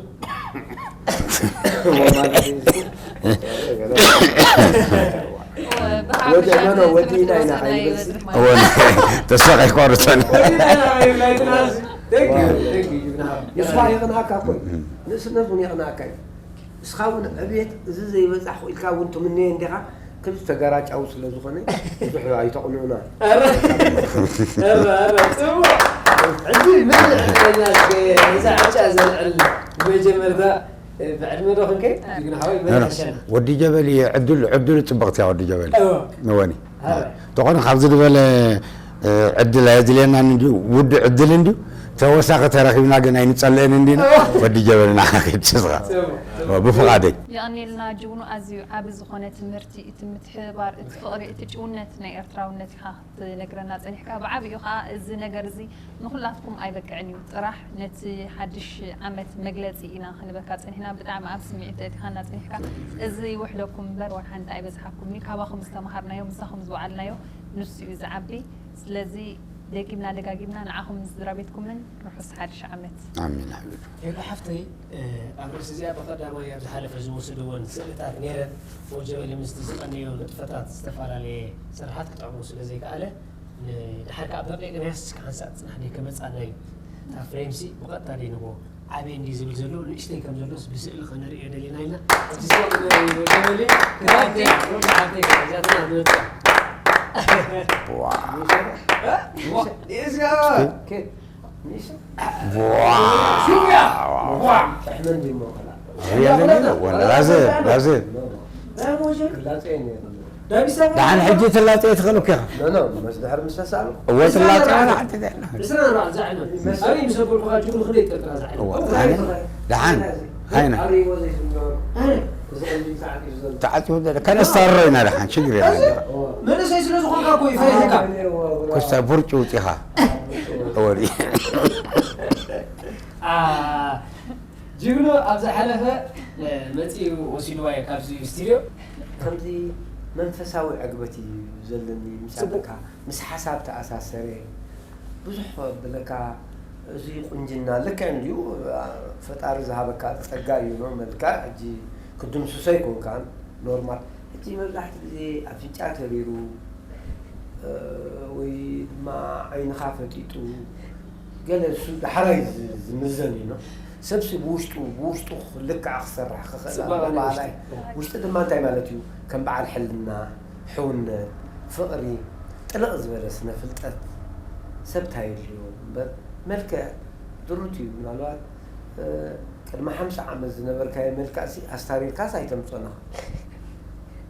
ወዲ፣ ኖ፣ ኖ፣ ወዲ ኢና ኢና ከይበዝሕ። እወ፣ ተስፋ ከይቆርጸን። ወዲ ኢና ኢና ከይበዝሕ፣ ኣይትንኣስ። ደጊ፣ ደጊ፣ ይብና። ንስኻ የቕንኣካ እኮ እዩ። ንእስነት እውን የቕንኣካ እዩ። ንስኻ እውን ዕብየት እዚ ዘይበጻሕኹ ኢልካ እውን ትምነዮ እንዲኻ፣ ከምዚ ተገራጫዊ ስለ ዝኾነ ብዙሕ ኣይተቕንዑና። ኣረ፣ ኣረ፣ ኣረ፣ ጽቡቕ። ሕጂ ምን ዕድለኛ እስከ ነዛ ዕጫ ዘልዕል መጀመርታ፣ እ፣ ብዕድመ ዶ ክንከ? ጅግና ሓወይ፣ መን ኖ፣ ኖ። ይሕሸና? ወዲ ጀበሊ ዕድል፣ ዕድሉ ጽብቕቲ እያ ወዲ ጀበሊ። እወ። እወኒ። ኣረ። ተኾነ ካብዚ ዝበለ፣ እ፣ ዕድል ኣየድልየናን እንድዩ፣ ውዱእ ዕድል እንድዩ፣ ተወሳኺ ተረኺብና ግን ኣይንጸልእን እንዲና፣ እወ። ወዲ ጀበሊ ንዓኻ ከይድስኻ። ጽቡቕ፣ ጽቡቕ። እወ፣ ብፍቓደይ። የቐንየልና ጅግኑ፣ ኣዝዩ ዓቢ ዝኾነ ትምህርቲ፣ እቲ ምትሕብባር፣ እቲ ፍቕሪ፣ እቲ ጭውነት ናይ ኤርትራውነት ኢኻ ክትነግረና ጸኒሕካ። ብዓቢኡ ኸኣ እዚ ነገር እዚ ንኹላትኩም ኣይበቅዕን እዩ። ጥራሕ ነቲ ሓድሽ ዓመት መግለጺ ኢና ክንበካ ጸኒሕና። ብጣዕሚ ኣብ ስምዒት ኣእቲኻና ጸኒሕካ። እዚ ይውሕደኩም እምበር ዋላ ሓንቲ ኣይበዝሓኩምን እዩ። ካባኹም ዝተማሃርናዮ፣ ምሳኹም ዝወዓልናዮ ንሱ እዩ ዝዓቢ። ስለዚ ደጊምና ደጋጊምና ንዓኹምን ንስድራ ቤትኩምን ርሑስ ሓድሽ ዓመት። ኣሚን ሓቢቢ። ሄሉ ሓፍተይ፣ ኣብ ርእሲ እዚኣ ብቐዳማይ ኣብ ዝሓለፈ ዝወሰድወን ስእልታት ነይረን። ወጀበሊ ምስቲ ዝቐነዮ ንጥፈታት ዝተፈላለየ ስራሓት ክጥዕሞ ስለ ዘይከኣለ፣ ንድሓር ከኣ ብደቂቕ ናያስ ክሓንሳእ ጽናሕ ደይ ከመጻና እዩ። እታ ፍሬምሲ ብቐጥታ ደይ ንቦ ዓብየ እንዲ ዝብል ዘሎ ንእሽተይ ከም ዘሎስ ብስእሊ ከነርእዮ ደሊና ኢልና። እቲ ስእሊ ወጀበሊ ክራቴ ወጀበሊ እዚኣትና ንመጣ ራዘ ራዘ ደሓን ሕጂ ትላፀ ትኽእል እኮ ኢኻ። እዎ ትላፀ። ደሓን ሃይና ተዓፅቡ ከነስታርሮ ኢና። ደሓን ችግር የለን። መንእሰይ ስለ ዝኾንካ እኮ እዩ ፈሪሕካ። ኮስታ ቡርጭ ውፂኻ ወዲ ጅግኑ ኣብ ዝሓለፈ መፂኡ ወሲድዋዮ ካብዚ ስቱድዮ። ከምዚ መንፈሳዊ ዕግበት እዩ ዘለኒ። ምሳካ ምስ ሓሳብ ተኣሳሰረ ብዙሕ ብለካ። እዚ ቁንጅና ልክዕ እንድዩ። ፈጣሪ ዝሃበካ ፀጋ እዩ ነው መልክዕ። ሕጂ ክድምስሶ ኣይኮንካን ኖርማል። ሕጂ መብዛሕትኡ ግዜ ኣፍንጫ ተሪሩ ወይ ድማ ዓይንኻ ፈጢጡ ገለ እሱ ዳሕራይ ዝምዘን እዩ ነው። ሰብሲ ብውሽጡ ብውሽጡ ልክዕ ክሰርሕ ክኽእል ኣለዎ። በዓላይ ውሽጢ ድማ እንታይ ማለት እዩ? ከም በዓል ሕልና፣ ሕውነት፣ ፍቕሪ፣ ጥልቕ ዝበለ ስነ ፍልጠት ሰብ እንታይ የድልዮ እምበር መልክዕ ድሩት እዩ። ምናልባት ቅድሚ ሓምሳ ዓመት ዝነበርካዮ መልክዕሲ ኣስታሪርካስ ኣይተምፅኦን ኢኻ።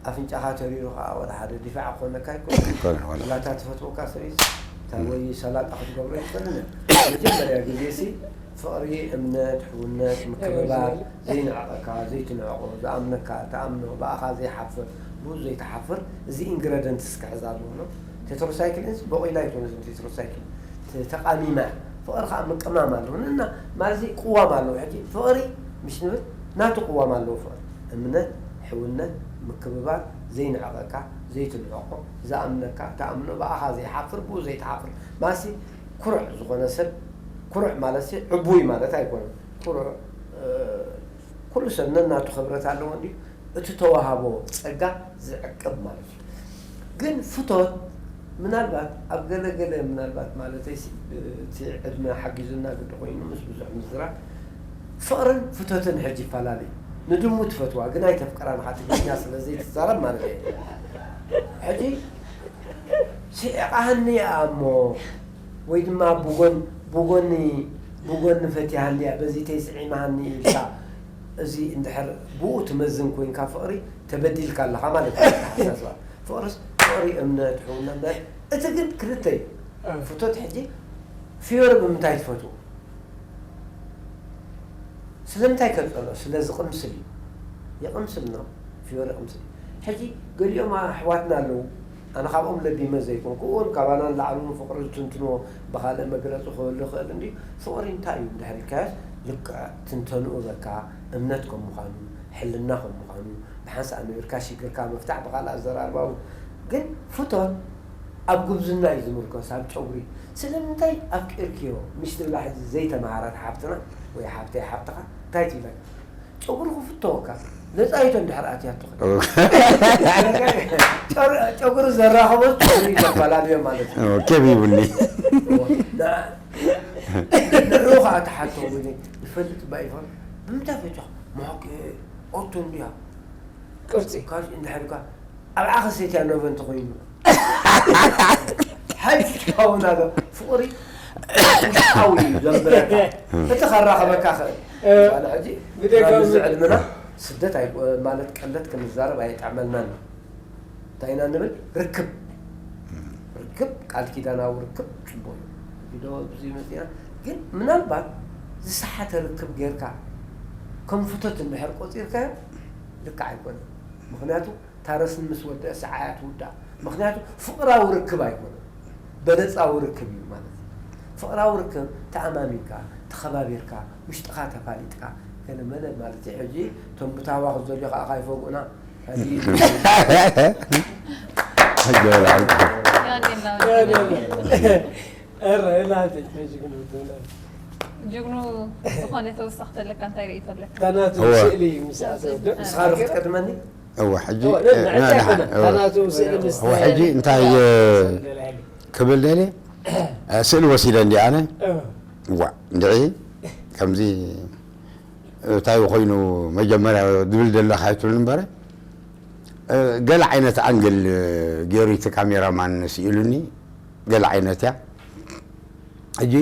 ኣፍንጫኻ ተሪሩ ከዓ ወላ ሓደ ዲፋዕ ክኾነካ ኣይኮነን። ላታ ትፈትወካ ሰበይሲ ወይ ሰላጣ ክትገብሮ ኣይትኽእልን እያ። መጀመርያ ግዜሲ ፍቕሪ፣ እምነት፣ ሕውነት፣ ምክብባር፣ ዘይንዕቐካ፣ ዘይትንዕቆ፣ ዝኣምነካ፣ ትኣምኖ፣ ብኣኻ ዘይሓፍር፣ ብኡ ዘይትሓፍር፣ እዚ ኢንግረደንትስ ክሕዝ ኣለዎ ነው። ቴትሮሳይክሊንስ በቑላ ኣይኮነትን ቴትሮሳይክሊን፣ ተቓሚማ እያ። ፍቕሪ ከዓ ምቅማም ኣለዎ። ንና ማለዚ ቅዋም ኣለዎ። ሕጂ ፍቕሪ ምሽ ንብል ናቱ ቅዋም ኣለዎ። ፍቕሪ እምነት፣ ሕውነት፣ ምክብባር፣ ዘይንዕቐካ፣ ዘይትንዕቆ፣ ዝኣምነካ፣ ትኣምኖ፣ ብኣኻ ዘይሓፍር፣ ብኡ ዘይትሓፍር። ማሲ ኩሩዕ ዝኾነ ሰብ፣ ኩሩዕ ማለት ሲ ዕቡይ ማለት ኣይኮነን። ኩሩዕ ኩሉ ሰብ ነናቱ ክብረት ኣለዎ እንድዩ። እቲ ተዋህቦ ጸጋ ዝዕቅብ ማለት እዩ። ግን ፍቶት ምናልባት ኣብ ገለ ገለ ምናልባት ማለተይ ሲ እቲ ዕድመ ሓጊዙና ግዲ ኮይኑ ምስ ብዙሕ ምዝራብ ፍቕርን ፍቶትን ሕጂ ይፈላለ እዩ። ንድሙ ትፈትዋ ግን ኣይተፍቅራን ኢኻ ትግርኛ ስለ ዘይትዛረብ ማለት እዩ። ሕጂ ስዒቓሃኒ እያ እሞ ወይ ድማ ብጎን ብጎኒ ብጎኒ ፈቲሃኒ እያ በዚ ተይስዒማሃኒ ኢልካ እዚ እንድሕር ብኡ ትመዝን ኮይንካ ፍቕሪ ተበዲልካ ኣለኻ ማለት እዩ። ኣተሓሳስባ ፍቕርስ ፍቕሪ እምነት ሕውነት እምነት እቲ ግን ክልተ እዩ። ፍቶት ሕጂ ፍዮሪ ብምንታይ ትፈትዎ? ስለምንታይ ከፀልኦ? ስለ ዝቕምስል እዩ። ይቕምስል ነው ፍዮሪ ይቕምስል እዩ። ሕጂ ገሊኦም ኣሕዋትና ኣለዉ ኣነ ካብኦም ለቢመ ዘይኮንኩ እውን ካባና ንላዕሊ እውን ፍቕሪ ዝትንትንዎ ብኻልእ መግለፂ ክህሉ ይኽእል እንድዩ። ፍቕሪ እንታይ እዩ እንድሕር ኢልካዮስ ልክዕ ትንተንኡ በካ እምነት ከም ምዃኑ ሕልና ከም ምዃኑ ብሓንሳእ ኣንቢርካ ሽግርካ ምፍታሕ ብኻልእ ኣዘራርባ እውን ግን ፍቶት ኣብ ጉብዝና እዩ ዝምርኮስ ኣብ ጨጉሪ ስለምንታይ ኣፍቂርክዮ ምሽ ትብላ ሕዚ ዘይተምሃረት ሓፍትና ወይ ሓፍተይ ሓፍትኻ እንታይ ትብለካ ጨጉሪ ክፍተወካ ነፃ ይቶ እንድሕር ኣትያቶ ጨጉሪ ዘራኸቦ ጨጉሪ ዘፈላለዮ ማለት እዩ። ከቢቡኒ ንዑ ከዓ ተሓቶ ይፈልጥ ባ ይፈል ብምንታይ ፈትኻ መሓቂ ኦቶ እንድያ ቅርፂ ካልእ እንድሕር ኢልካ ኣብ ዓኸ ሴትያ ኖቨ እንተኾይኑ ሓይሽ ይኸውን ኣሎ ፍቕሪ ውሽጣዊ እዩ ዘንበረካ እቲ ከራኸበካ ኽእል ሕጂ ኣብዚ ዕድምና ስደት ማለት ቀለት ክንዛረብ ኣየጥዕመልናን እንታይ ኢና ንብል ርክብ ርክብ ቃል ኪዳናዊ ርክብ ፅቡቅ እዩ ቪዶ ብዙ ይመፅና ግን ምናልባት ዝሰሓተ ርክብ ጌርካ ከም ፍቶት እንድሕር ቆፂርካዮ ልክዕ ኣይኮነን ምክንያቱ ታረስን ምስ ወደአ ሰዓያ ትውዳእ ምክንያቱ ፍቅራዊ ርክብ ኣይኮነን በለፃዊ ርክብ እዩ ማለት እዩ ፍቅራዊ ርክብ ተኣማሚንካ ተኸባቢርካ ውሽጥኻ ተፋሊጥካ ገለ መለ ማለት እዩ ሕጂ እቶም ብታህዋኽ ዝደልዩ ከዓ ካይፈጉና እረ ናተይ መጅግኑ ትብለ። ጅግኑ ዝኾነ ተወሳኺ ተለካ እንታይ ርእይቶ ኣለካ? ታናቱ እወ። ስእሊ ምስ ኣሰ ንስኻ ርሑስ ቀድመኒ። እወ ሕጂ እወ፣ እ፣ ንዕዳ ና- ይኮነ እወ። ታናቱ ስእሊ ምስ እወ ሕጂ እንታይ እ፣ ክብል ደልየ እ፣ ስእሊ ወሲደ እንዲ ኣነ እዋ እንድዒ ከምዚ እንታይ ኮይኑ መጀመርያ ድብል ደለካ ኣይትብል እምበረ እ፣ ገለ ዓይነት ኣንግል እ፣ ገይሩ እቲ ካሜራማን ስኢሉኒ ገለ ዓይነት እያ ሕጂ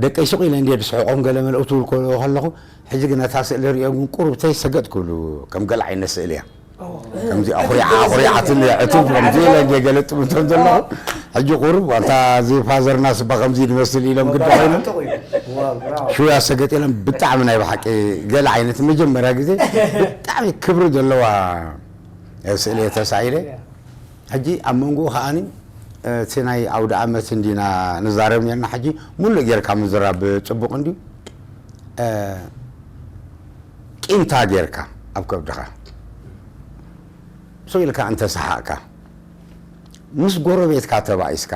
ደቀይ ሱቕ ኢለ እንድየ ዝስሕቆም ገለ መልእኽቱ ክብል ከለኹ ሕጂ ግን ነታ ስእሊ ርእዮም ግን ቁሩብ ተይ ሰገጥ ክብሉ ከም ገለ ዓይነት ስእሊ እያ ከምዚ ኣኹሪዓ ኣኹሪዓትኒ ዕትብ ከምዚ ኢለ እንድየ ገለጥም እንቶም ዘለኹ ሕጂ ቁሩብ ኣንታ እዚ ፋዘርና ስባ ከምዚ ዝመስል ኢሎም ግዲ ኮይኖም ሽያ ሰገጥ ኢሎም ብጣዕሚ ናይ ብሓቂ ገለ ዓይነት መጀመርያ ግዜ ብጣዕሚ ክብሪ ዘለዋ ስእሊ እየ ተሳኢለ ሕጂ ኣብ መንጎኡ ከዓኒ እቲ ናይ ኣውደ ዓመት እንዲና ንዛረብ ነርና ሕጂ ሙሉእ ጌርካ ምዝራብ ጽቡቕ እንድዩ እ፣ ቂምታ ጌርካ ኣብ ከብድኻ ሰው ኢልካ እንተሰሓቕካ ምስ ጎረቤትካ ተባኢስካ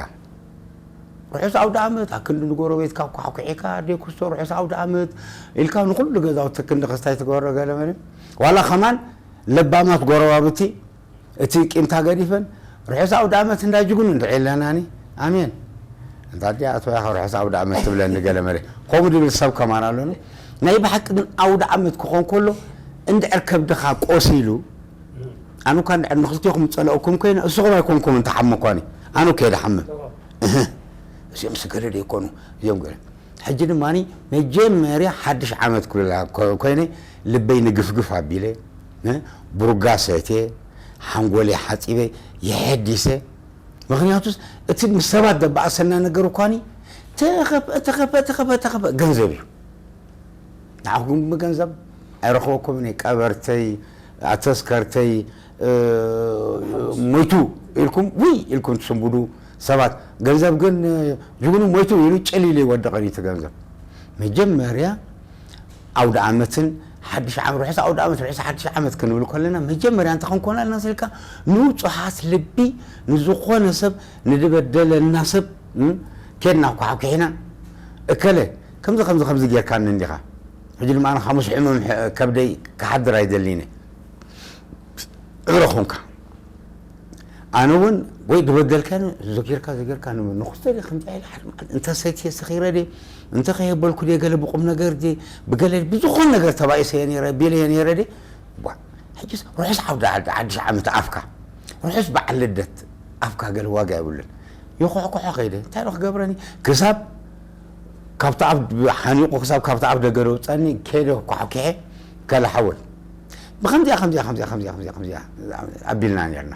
ርሑስ ኣውደ ዓመት ኣክንዲ ንጎረቤትካ ኳሕኩሒካ ደኩስቶ ርሑስ ኣውደ ዓመት ኢልካ ንኩሉ ገዛውቲ ክንዲ ክስታይ ትገብሮ ገለመለ ዋላ ከማን ለባማት ጎረባብቲ እቲ ቂምታ ገዲፈን ርሑስ ኣውደ ዓመት እንዳ ጅግኑ እንድዒ ኣለናኒ ኣሜን እንታ ድያ ኣቶ ያኸ ርሑስ ኣውደ ዓመት ትብለኒ ገለመለ ከምኡ ድብል ሰብ ከማን ኣለኑ ናይ ብሓቂ ግን ኣውደ ዓመት ክኾን ከሎ እንድዕር ከብድኻ ቆሲሉ ኣነ እኳ እንድዕር ንክልቲኹም ዝፀለእኩም ኮይነ እስኹም ኣይኮንኩም እንተሓሙ እኳኒ ኣነ ከየ ድሓምም እህ እዚኦም ስገደድ ይኮኑ እዚኦም ገለ ሕጂ ድማ መጀመርያ ሓድሽ ዓመት ክብላ ኮይነ ልበይ ንግፍግፍ ኣቢለ እ፣ ብሩጋ ሰትየ ሓንጎለይ ሓፂበ የሐዲሰ ምክንያቱስ እቲ ምስ ሰባት ዘበኣሰና ነገር እኳኒ ተኸፈ ተኸፈ ተኸፈ ተኸፈ ገንዘብ እዩ ንዓኹም ብገንዘብ ኣይረኽበኩም እየ ቀበርተይ ኣተስከርተይ እ፣ ሞይቱ ኢልኩም ውይ ኢልኩም ትስንብዱ ሰባት ገንዘብ ግን እ፣ ጅግኑ ሞይቱ ኢሉ ጭል ኢሉ ይወድቐን እዩ እቲ ገንዘብ መጀመርያ ኣውደ ዓመትን ሓድሽ ዓመት ርሑስ ኣውደ ዓመት ርሑስ ሓድሽ ዓመት ክንብል ከለና መጀመርያ እንተ ክንኮና ኣለና ስልካ ንውፁሓት ልቢ ንዝኾነ ሰብ ንድበደለና ሰብ እ፣ ኬድና ኳሕኩሒና እከለ ከምዚ ከምዚ ከምዚ ጌርካኒ እንዲኻ ሕጂ ድማ ኣነ ካብ ምስ ሕሙም ከብደይ ክሓድር ኣይደሊነ እግረ ኾንካ ኣነ እውን ወይ ዝበደልካኒ ዘኪርካ ዘኪርካ ንኹስተ ከምዚ ኢለ ሓደ መዓልቲ እንተ ሰትየ ሰኺረ ድየ እንተ ከየበልኩ ድየ ገለ ብቁም ነገር ድየ ብገለ ብዝኾን ነገር ተባኢሰ እየ ነይረ ቢለ እየ ነይረ ድየ ዋ ሕጂስ ርሑስ ዓውደ ዓዲ ሓድሽ ዓመት ኣፍካ ርሑስ በዓል ልደት ኣፍካ ገለ ዋጋ የብሉን ይኹሕኩሖ ከይደ እንታይ ዶ ክገብረኒ ክሳብ ካብቲ ኣብ ሓኒቑ ክሳብ ካብቲ ኣብ ደገ ደውፀኒ ከይደ ኳሕኩሐ ከለ ሓወይ ብከምዚኣ ከምዚኣ ከምዚኣ ከምዚኣ ከምዚኣ ከምዚኣ ኣቢልና ነርና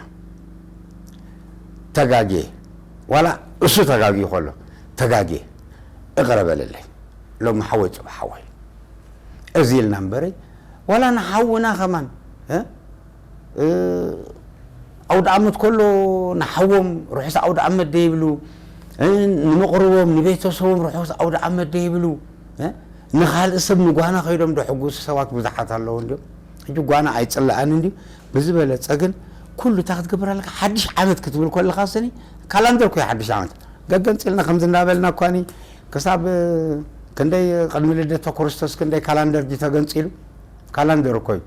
ተጋጌ ዋላ እሱ ተጋጊ ከሎ ተጋጌ እቕረ በለለይ ሎሚ ሓወይ ፅባሕ ሓወይ እዚ ኢልና እምበረይ ዋላ ንሓውና ከማን እ? እ፣ ኣውደ ዓመት ከሎ ንሓዎም ርሑስ ኣውደ ዓመት ደይብሉ እ፣ ንመቕርቦም ንቤተሰቦም ርሑስ ኣውደ ዓመት ደይብሉ እ፣ ንኻልእ ሰብ ንጓና ከይዶም ደሕጉሱ ሰባት ብዙሓት ኣለዉ እንዲዮም ሕጂ ጓና ኣይፅላኣን እንዲዩ ብዝበለፀ ግን ኩሉ እታ ክትገብር ኣለካ ሓድሽ ዓመት ክትብል ከለካ ስኒ ካላንደር ኮይ ሓድሽ ዓመት ገገንፂልና ከምዚ እንዳበልና እኳኒ ክሳብ ክንደይ ቅድሚ ልደተ ክርስቶስ ክንደይ ካላንደር ድዩ ተገንፂሉ ካላንደር እኮ እዩ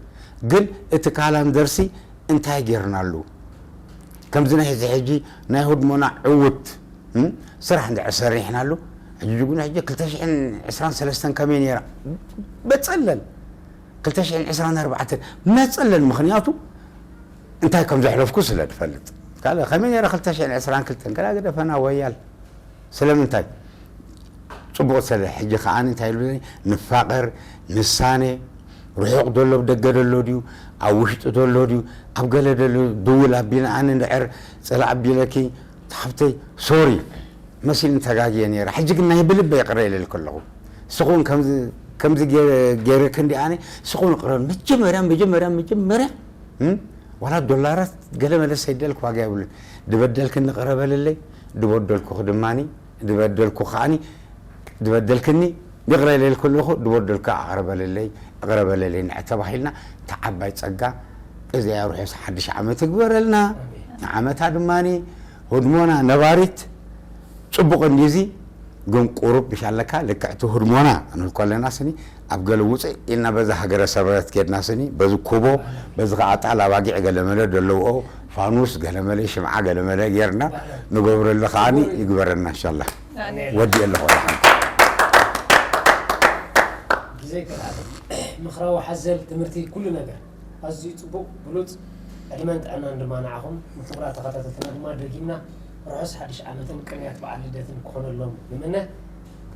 ግን እቲ ካላንደርሲ እንታይ ጌርናሉ ከምዚ ናይ እዚ ሕጂ ናይ ህድሞና ዕውት እም? ስራሕ እንድሕር ሰሪሕናሉ ሕጂ ግን ሕጂ ክልተ ሽሕን ዕስራን ሰለስተን ከመይ ነይራ መፀለል ክልተ ሽሕን ዕስራን ኣርባዕተን መፀለል ምክንያቱ እንታይ ከም ዘሕለፍኩ ስለ ዝፈልጥ ካልእ ከመይ ነይረ ክልተ ሽሕን ዕስራን ክልተን ገላ ግደፈና ወያል ስለምንታይ ፅቡቕ ስለ ሕጂ ከዓ እንታይ ኢሉ ንፋቐር ንሳነ ርሑቕ ዘሎ ደገ ዘሎ ድዩ ኣብ ውሽጢ ዘሎ ድዩ ኣብ ገለ ደሎ ድውል ኣቢና ኣነ እንድዕር ፅላእ ኣቢለኪ ሓፍተይ ሶሪ መሲልኒ ተጋግየ ነይረ ሕጂ ግን ናይ ብልበ ይቕረ ኢለልኩ ኣለኹ ስኹን ከምዚ ገይረ ክንዲ ኣነ ስኹን ይቕረ መጀመርያ መጀመርያ መጀመርያ ዋላ ዶላራት ገለ መለስ ሰይደልክ ዋጋ የብሉን ድበደልክኒ ቅረበልለይ ድበደልኩ ድማኒ ድበደልኩ ከዓኒ ድበደልክኒ ይቕረ ኢለልኩ ኣለኹ ድበደልኩ ኣቕረበልለይ እቕረበልለይ ንዕ ተባሂልና ተዓባይ ጸጋ እዚኣ ርሑስ ሓድሽ ዓመት ይግበረልና ንዓመታ ድማኒ ህድሞና ነባሪት ጽቡቕ እንዲዚ ግን ቁሩብ ምሽ ኣለካ ልክዕቲ ህድሞና ክንብል ከለና ስኒ ኣብ ገለ ውፅእ ኢልና በዚ ሃገረ ሰብረት ኬድና ስኒ በዚ ኩቦ በዚ ከዓ ጣል ኣባጊዕ ገለመለ ደለውኦ ፋኑስ ገለመለ ሽምዓ ገለመለ ጌርና ንገብረሉ ከዓኒ ይግበረና እንሻላ። ወዲ ኣለኹ። ብዘይከልኣት ምኽራዊ ሓዘል ትምህርቲ ኩሉ ነገር ኣዝዩ ጽቡቕ ብሉጽ። ዕድመን ጥዕናን ድማ ንዓኹም ንክቡራት ተኸታተልትና ድማ ደጊምና ርሑስ ሓድሽ ዓመትን ቅንያት በዓል ልደትን ክኾነሎም ንምነ።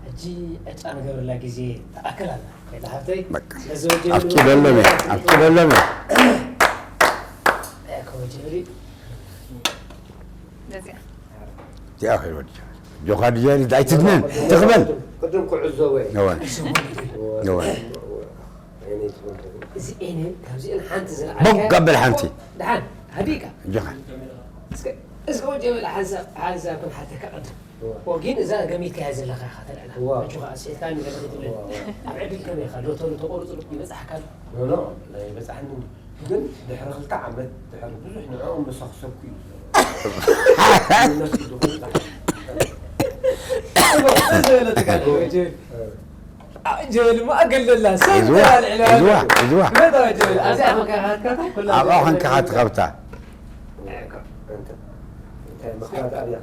ሕጂ ዕጫ ንገብርላ ግዜ ትኣክል ኣላ። ከይዳ ሓፍተይ በቃ። ስለዚ ወጀሉ ኣብኪ በለመ ኣብኪ በለመ ከወጀሪ በዚኣ እዚኣ ከይወዲ ጆኻ ድጀሪ ኣይትድነን ትኽበል ቅድም ክዕዘቦ እየ ነወን ነወን እዚኤን ካብዚኤን ሓንቲ ቦግ ዝለዓልካ ቀበል ሓንቲ ድሓን ሃዲካ ጆኻ እስከ ወጀበል ሓንሳብ ሓንሳብ ክንሓተካ ቅድም ወጊን እዛ ገሚትካያ ዘለኻ ኢኻ ተልዕላ እዋ። ኣጆኻ ኣስሒትካኒ ገለ ክትብለኒ ኣብ ዕድል ከመይ ኢኻ ሎተሪ ተቆርጹ ልኩ ይበጻሕካ ኣሎ ኖ ኖ ኣይበጻሕኒ ግን ድሕሪ ክልተ ዓመት ድሕሪ ብዙሕ ንዕኦም መሳኽሰብኩ እዩ ጀበል ማእገል ደላ ሰብ ይዝዋ ተላልዕላ ይዝዋ ይዝዋ መታ ጀበል ኣብዚኣ መካኻትካታ ኩላ ኣብኣ ከንካኻ ትኸብታ እንታይ ምኽንያት ኣብያ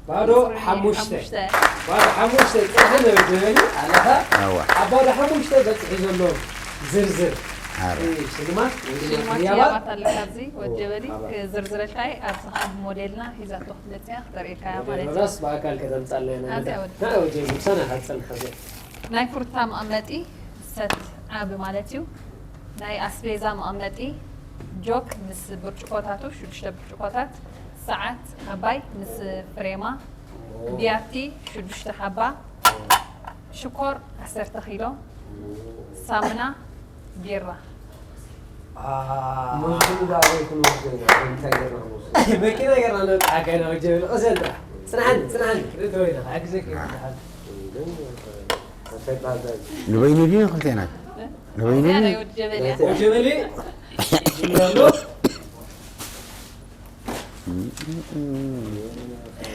ባዶ ሓሙሽተ ባዶ ሓሙሽተ ጽንሐ ነበጀበሊ ኣለኻ ኣዋ ኣብ ባዶ ሓሙሽተ በጽሒ ዘሎ ዝርዝር ኣረ ሽልማት ወይ ድማ ሽልማት ህያባት ህያባት ኣለካ እዚ ወጀበሊ ክዝርዝረልካ እየ ኣብዚ ከዓ ሞዴልና ሒዛቶ ክትመፅያ ክተርእየካ እያ ማለት እዩ ዶላስ ብኣካል ከተምጻልና ኢና ኣብዚኣ ነዳ ወዲ- ናይ ወጀ ምሳና ካትጸንሕ ኣብዚ ናይ ፍሩታ መቐመጢ ሰት ዓቢ ማለት እዩ ናይ ኣስቤዛ መቐመጢ ጆክ ምስ ብርጭቆታቱ ሽዱሽተ ብርጭቆታት ሰዓት ዓባይ ምስ ፍሬማ ቢያቲ ሽዱሽተ ሓባ ሽኮር ዓሰርተ ኪሎ ሳሙና ቢራ መዝኑ ዳ ዘይኩን ወስደ እንታይ ገርና ክንወስደ መኪና ገርና ነብፅሓካ ኢና ወጀበሊ ቅሰን ጥራሕ ጽንሓኒ ጽንሓኒ ርእቶ ኢና ክሕግዘካ ይብልሃል እንታይ ባዛይ ንበይኑ ድዩ ክልቴና ንበይኑ እዚኣ ድዩ? ናይ ወዲ ጀበል እያ ወጀበሊ ጅምራሎ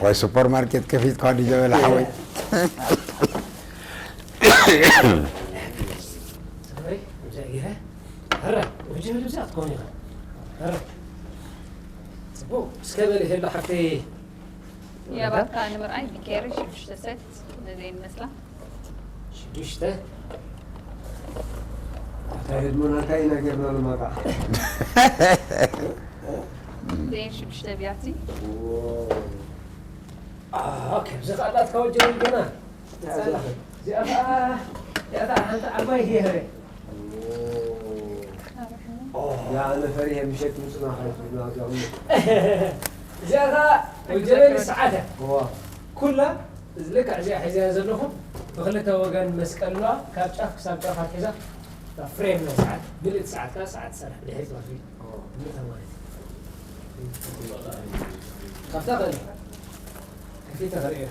ወይ ሱፐርማርኬት ከፊትካ ወዲ ጀበል ሓወይ ሰብረይ ብዛይ ገይረ ረ ወጀበሊ ብዛት ኮን ኢኻ ረ ጽቡቅ እስከ በል ሄሎ ሓፍተይ ያባትካ ንምርኣይ ቢኬሪ ሽዱሽተ ሰት ንዘይን መስላ ሽዱሽተ እንታይ ህድሞና እንታይ ኢና ገርና ንማቃ ዘይን ሽዱሽተ ቢያቲ ከምዚ ከኣላትካ ወጀበሊ ግና እዚኣ ከኣ እዚኣ ከኣ ሓንቲ ዓባይ ሄረ ያ ኣነ ፈሪሀ ምሸት ምፅና ሓይፍና ዚኣም እዚኣ ከኣ ወጀበሊ ሰዓት እያ ኩላ እዚ ልክዕ እዚኣ ሒዘያ ዘለኹ ብክልተ ወገን መስቀል ኣለዋ ካብ ጫፍ ክሳብ ጫፍ ኣትሒዛ ፍሬም ናይ ሰዓት ምልእቲ ሰዓት ከኣ ሰዓት ሰራሕ ድሕሪ ትወፊ ምልእታ ማለት እዩ ካብታ ኸእለ ከፊተ ከርእዮ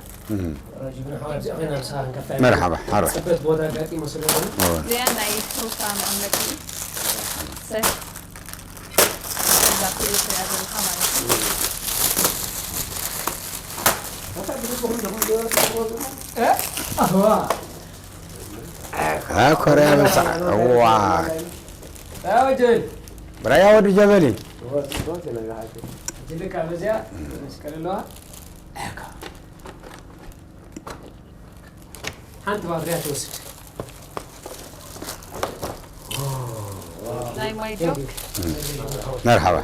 ረጅብና ሓዋር እዚኣ ኮይና ምሳኻ ክንከፍታ ኢና። መርሓባ ሓረ ጽበት ቦታ ኣጋጢሞ ስለዝኾነ እወ። እዚኣ ናይ ፍሩታ መቐመጢ ሰት እዛ ክእሉ ትሪኣ ዘለኻ ማለት እዩ ኣዋ አ ኮርያ ምሳዕ እዋ ኣወጀል ብራያ ወዲ ጀበሊ ጅልካ በዚያ መስቀል ኣለዋ ሓንቲ ባትሪያ ትወስድ ናይ ማይ ጆክ መርሓባ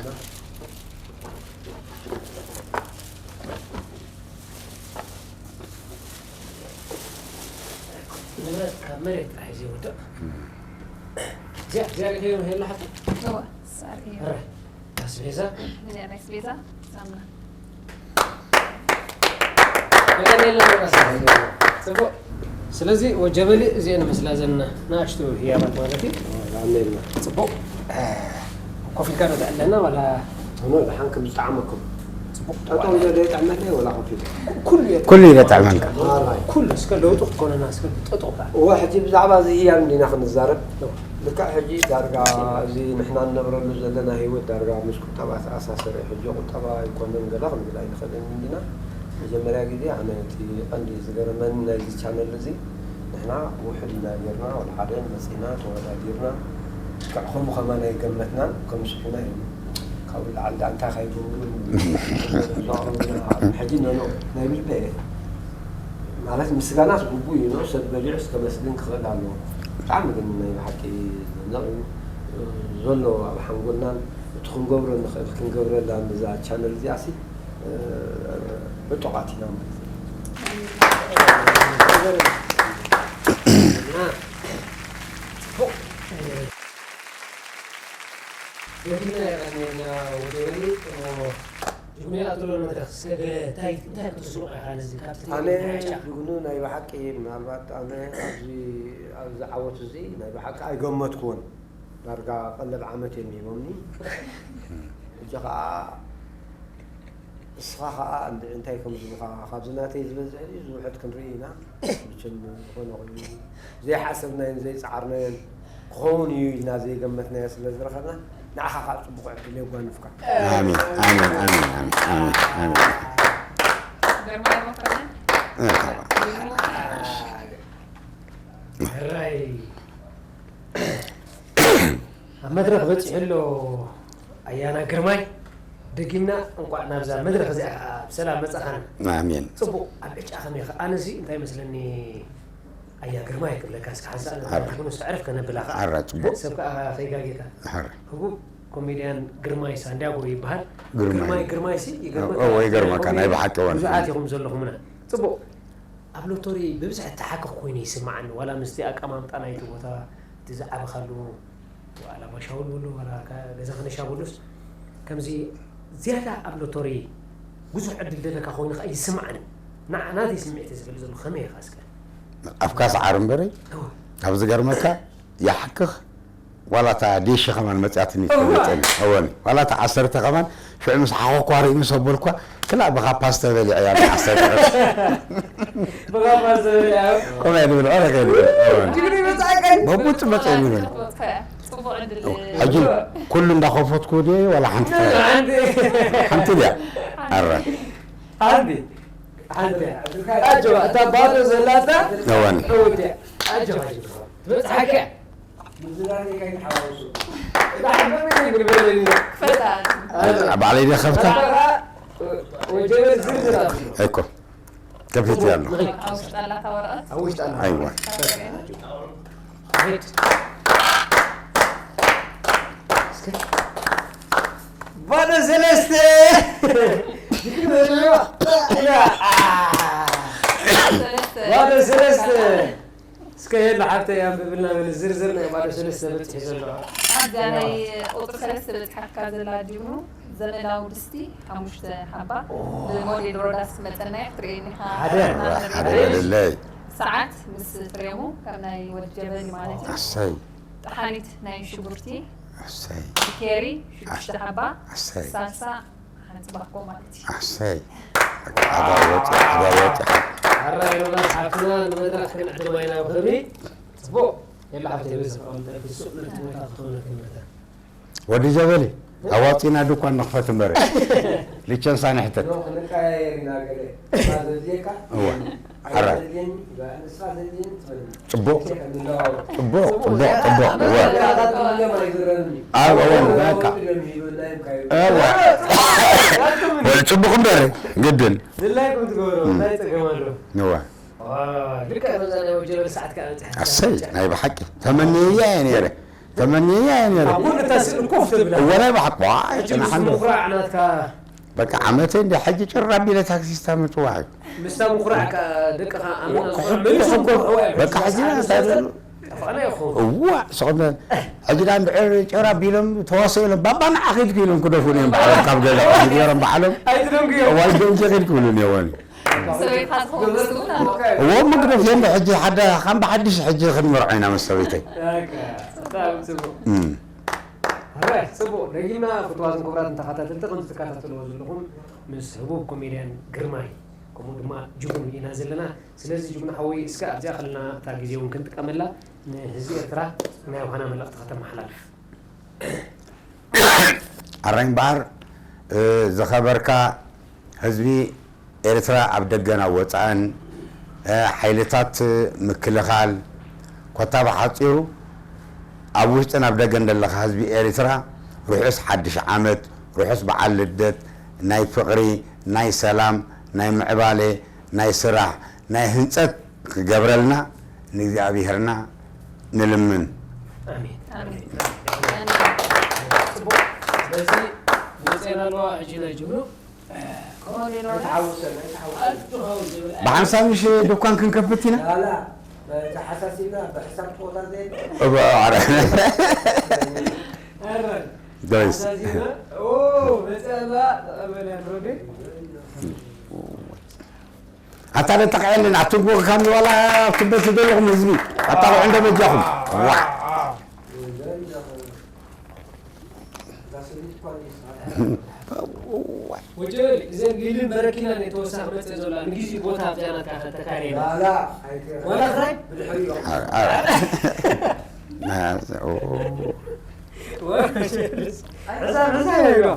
ንብረት ካብ መሬት ጥራሕ እዩ ዘይወድቕ እዚኣ እዚኣ ሪኸዮ ሄሎ ሓቶ እወ ሳር እዩ ረ ኣስቤዛ እዚኣ ናይ ስቤዛ ሳምና ጽቡቅ ስለዚ ወጀበሊ እዚአን መስላ ዘለና ንኣሽቱ ህያባት ማለት እዩ ጽቡቅ ኮፍ ኢልካ ዶ ትዕለና ዋላ ሆኖ ደሓን ከም ዝጠዓመኩም ጠጠው ኢለ ዶ የጥዕመለይ ወላ ኮፍ ኢለ ኩሉ እየ ኩሉ ይበጣዕመልካ ማራይ ኩሉ እስከ ለውጡ ክትኮነና እስከ ጠጠው ብላ እወ ሕጂ ብዛዕባ እዚ ህያብ እንዲና ክንዛረብ ልክዕ ሕጂ ዳርጋ እዚ ንሕና እንነብረሉ ዘለና ህይወት ዳርጋ ምስ ቁጠባ ተኣሳሰረ። ሕጂ ቁጠባ ኣይኮነን ገለ ክንብል ኣይንኽእልን እንዲና። መጀመርያ ግዜ ኣነ እቲ ቀንዲ ዝገረመኒ ናይዚ ቻነል እዚ ንሕና ውሑድ ኢና ጌርና፣ ወላ ሓደ መጺና ተወዳዲርና፣ ልክዕ ከምኡ ከማን ኣይገመትናን። ከም ስሑና እዩ ካብኡ ላዕሊ ደኣ እንታይ ከይገብሩ ዘቕርቡና። ሕጂ ነኖ ናይ ብልበ ማለት ምስጋናስ ግቡእ እዩ፣ ንዑ ሰብ በሊዑስ ከመስግን ክኽእል ኣለዎ። ብጣዕሚ ግን ናይ ብሓቂ ዘነቕ እዩ ዘሎ ኣብ ሓንጎልናን እቲ ክንገብሮ ንኽእል ክንገብረላን እዛ ቻነል እዚኣሲ ዕጡቓት ኢና ማለት እዩ። እና ጽቡቕ። ደጊምና የቐንየልና ወደበኒ እሞ ጅግኑ ይኣትሎ መድረኽ እስከ ገለ እንታይ እንታይ ክትስምዖ ኢኻ ነዚ ካብቲ ኣነ ትግርኛ ጫ? ጅግኑ ናይ ብሓቂ ምናልባት ኣነ ኣብዚ ኣብዚ ዓወት እዚ ናይ ብሓቂ ኣይገመትኩዎን። ዳርጋ ቀለብ ዓመት እዮም ሂቦምኒ። ሕጂ ኸዓ እስኻ ኸዓ እንድዒ እንታይ ከም ዝብሉኻ ካብዚ ናተይ ዝበዝሕ ድዩ ዝውሕድ ክንርኢ ኢና። መቸም ዝኾነ ኮይኑ ዘይሓሰብናዮን ዘይጸዓርናዮን ክኸውን እዩ ኢልና ዘይገመትናዮ ስለ ዝረኸብና ንዓኻ ከዓ ጽቡቕ ዕድል የጓንፍካ። ኣሜን ኣሜን ኣሜን ኣሜን ኣሜን ኣሜን። ግርማይ መኮንን መርሓባ። ሕራይ ኣብ መድረኽ በጺሑ ኣሎ ኣያና ግርማይ። ደጊምና እንቋዕ ናብዛ መድረኽ እዚኣ ከዓ ብሰላም መጻኻና። ኣሜን። ጽቡቕ ኣብ ዕጫ ከመይ ኢኻ? ኣነሲ እንታይ መስለኒ ኣያ ግርማይ ክብለካ እስከ ሓንሳእ ሓራ። ነተግኑ ሰዕርፍ ከነብላ ከዓ ሓራ፣ ጽቡቕ። ሰብ ከዓ ከይጋጌካ። ሓራ። ህቡብ ኮሜድያን ግርማይ ሳንዲያጎ ይበሃል። ግርማይ። ግርማይ ግርማይሲ ይገርመካ። እወ፣ ይገርመካ፣ ናይ ብሓቂ እወ። ብዙሓት ኢኹም ዘለኹምና። ጽቡቕ። ኣብ ሎቶሪ ብብዝሒ እተሓክኽ ኮይኑ ይስምዓኒ፣ ዋላ ምስቲ ኣቀማምጣ ናይቲ ቦታ፣ እቲ ዝዓበኻሉ፣ ዋላ ባሻውል በሉ፣ ዋላ ከ-፣ ገዛ ከነሻ በሉስ፣ ከምዚ ዝያዳ ኣብ ሎቶሪ ብዙሕ ዕድል ዘለካ ኮይኑ ኸኣ ይስምዓኒ። ንዓ-፣ ናተይ ስምዒት እየ ዝብል ዘለኹ፣ ከመይ ኢኻ እስከ? ኣፍካ ሰዓር እምበረይ፣ እወ። ካብ ዝገርመካ፣ ይሓክኽ፣ ዋላ እታ ዴሽ ከማን መጽያትኒ እዋ። ትፈልጠኒ። እወኒ። ዋላ እታ ዓሰርተ ከማን ሽዑ ምስ ሓኾኳ ርእዩ ምስ ኣበልኳ፣ ክላእ ብኻፓስ ተበሊዐ እያ እታ ዓሰርተ። ብኻፓስ ተበሊዐ። ከምኡ እየ ዝብል፣ ኧረ ከይዱ። እወኒ። ጅግሪ መጽኣቀን። በቡጥ መጽአ ይብል። ጽቡቕ ዕድል። ሕጂ ኩሉ እንዳኸፈትኩ ድየ ዋላ ሓንቲ ጥራይ? ሓንቲ። ሓንቲ ድያ? ኣረ። ሓንቲ። ሓንቲ። ኣጆኻ፣ እታ ባዶ ዘላታ እወኒ። ዕውት እያ። ኣጆኻ፣ ኣጆኻ። ትበጽሓካ እያ። ባዕለይ ድየ ከፍታ? ወጀበ ዝርዝር ኣሎ። ኣይኮ። ከፊት ያለው። ኣብ ውሽጣ ኣላታ ወረቐት? ኣብ ውሽጣ ኣላ። ኣይዋ። ሂድ። እስከ። ባዶ ሰለስተ። ሰለስተ። ባዶ ሰለስተ። እስከ የለ ሓብተይ ኣንብብልና በል ዝርዝር ናይ ባዶ ሰለስተ በጺሑ ዘሎ። ኣብዛ ናይ ቁጽሪ ሰለስተ በጺሓትካ ዘላ ጅግኑ ዘመናዊ ድስቲ ሓሙሽተ ሓባ ኦ። ብሞዴል ሮዳስ ክመጸና እዩ ክትርእየኒ ኢኻ። ሓደ። ሓደ በልለይ። ሰዓት ምስ ፍሬሙ ከም ናይ ወዲ ጀበሊ ማለት እዩ። ኣሰይ። ጠሓኒት ናይ ሽጉርቲ። ኣሰይ። ኬሪ ሽዱሽተ ሓባ። ኣሰይ። ሳልሳ ሓንቲ ባኮ ማለት እዩ። ኣሰይ። ሓዳር ወፂ፣ ሓዳር ወፂ። ሓራ ዮናስ ሓፍትና ንመድረኽ ክንዕድማ ኢና ብኽብሪ። ጽቡቕ። የላ ሓፍተይ በዚ ክቐምጠ ብሱቕ ነቲ ቦታ ክኸውን ክምርታ። ወዲ ጀበሊ፣ ኣዋጺና ድኳን ንኽፈት እምበር። ሊቸንሳ ንሕተት። ኖ፣ ክንቀያየር ኢና ገለ። ንስኻ ዘድልየካ፣ እወ። ኣነ ሓራ። ዘድልየኒ፣ ንስኻ ዘድልየኒ ትበል። ጽቡቕ። ክንለዋወጥ። ጽቡቕ፣ ጽቡቕ፣ ጽቡቕ። እወ። ኣካታትልሎም ኣይዝረብን እዩ። ኣብ፣ እወ፣ በቃ። እወ። ጽቡቕ እምበር፣ ግድን። ድላይኩም ትገብሩ፣ እም። እንታይ ጸገም ኣሎ? እወ። ዋ፣ ልክዕ ከምዛ ናይ ወጀበል ሰዓት ከኣ በጺሓ። ኣሰይ፣ ናይ ብሓቂ። ተመንየያ እየ ነይረ። ተመንየያ እየ ነይረ። ኣብ ጎኒ እታ ስእሊ ኮፍ ትብል። እወ፣ ናይ ብሓቂ። ዋ፣ ሕጂ ምስ ኣይጽናሕን ዶ። ምኹራዕ ናትካ። በቃ ዓመተይ እንደ ሕጂ ጭር ኣቢለ ታክሲስታ ምጽዋዕ እዩ። ምስታ ምኹራዕ ከኣ ደቅኻ ኣመና ወ-፣ ዝኾነ ክሕጎ፣ መሊሶም ክሕጎ። ክሕጎ እዮም። በቃ ሕጂ እንታይ ደሎ? ጠፋእና ይኸውን። እዋ፣ ስቕነ። ሕጂ ደኣ እንድዕር ጭር ኣቢሎም ተዋሰ ኢሎም፣ "ባባ ንዓ ኺድ" ኢሎም ክደፉን እዮም ባዕሎም ካብ ገዛ ክድገሮም ባዕሎም። ኣይትደንጉዮም። እዋ፣ ኣይደንጉ ኺድ ክብሉን እዮም። ሰበይትካ ዝኸውን ምስቲ እውን ኣሎ። እዎ፣ መግደፍ የለ። ሕጂ ሓደ፣ ከም ብሓድሽ ሕጂ ክንመርዖ ኢና ምስ ሰበይተይ። ኦኬ፣ ብጣዕሚ ጽቡቕ። እም። ኣራይ፣ ጽቡቕ። ደጊምና ክቡራትን ክቡራትን ተኸታተልቲ፣ ከምዚ ትከታተልዎ ዘለኹም ምስ ህቡብ ኮሜድያን ግርማይ፣ ከምኡ ድማ ጅግኑ ኢና ዘለና። ስለዚ ጅግኑ ሓወይ፣ እስከ ኣብዚኣ ከለና እታ ግዜ እውን ክንጥቀመላ፣ ንህዝቢ ኤርትራ ናይ ምዃና መልእኽቲ ከተመሓላልፍ። ኣራይ እምበኣር፣ እ፣ ዝኸበርካ ህዝቢ ኤርትራ ኣብ ደገን ኣብ ወጻእን፣ እ፣ ሓይልታት ምክልኻል፣ ኮታ ብሓጺሩ ኣብ ውሽጥን ኣብ ደገን ዘለኻ ህዝቢ ኤርትራ፣ ርሑስ ሓድሽ ዓመት፣ ርሑስ በዓል ልደት፣ ናይ ፍቕሪ፣ ናይ ሰላም፣ ናይ ምዕባለ፣ ናይ ስራሕ፣ ናይ ህንጸት ክገብረልና ንእግዚኣብሄርና ንልምን። ኣሜን። ኣሜን። ጽቡቕ። ስለዚ መፅና ኣለዋ ሕጂ ናይ ጅግኑ። ኮሞዲኖ ኣይተሓውሰን፣ ኣይተሓውሰን። ብሓንሳብ ምሽ ድኳን ክንከፍት ኢና። ላላ፣ ተሓሳሲብና ብሕሳብ ጦታ ዘይብሎ። እባ፣ ኣረ። ኣረ፣ ዶይስ። ተሓሳሲብና። ኦ፣ መፅና፣ ተቐበል ያ ሮቢ። ኣታ ለተቃየልን ኣትንጎ ካሚ ዋላ ትበት ዘለኹም ህዝቢ ኣታ እንደ በጃኹም። ዋ። ወጀል፣ እዘን ሊልን በረኪናን የተወሳኺ መፅእ ዘሎ ንግዜ ቦታ ኣብዚኣ ናትካ ከተካርየና። ላላ፣ ኣይተ- ዋላ ክራይ? ብድሕሪኡ። ኣረ፣ ኣረ። ናዘ፣ ኦ። ወጀልስ። ሕሳብ፣ ሕሳብ ይብሎ።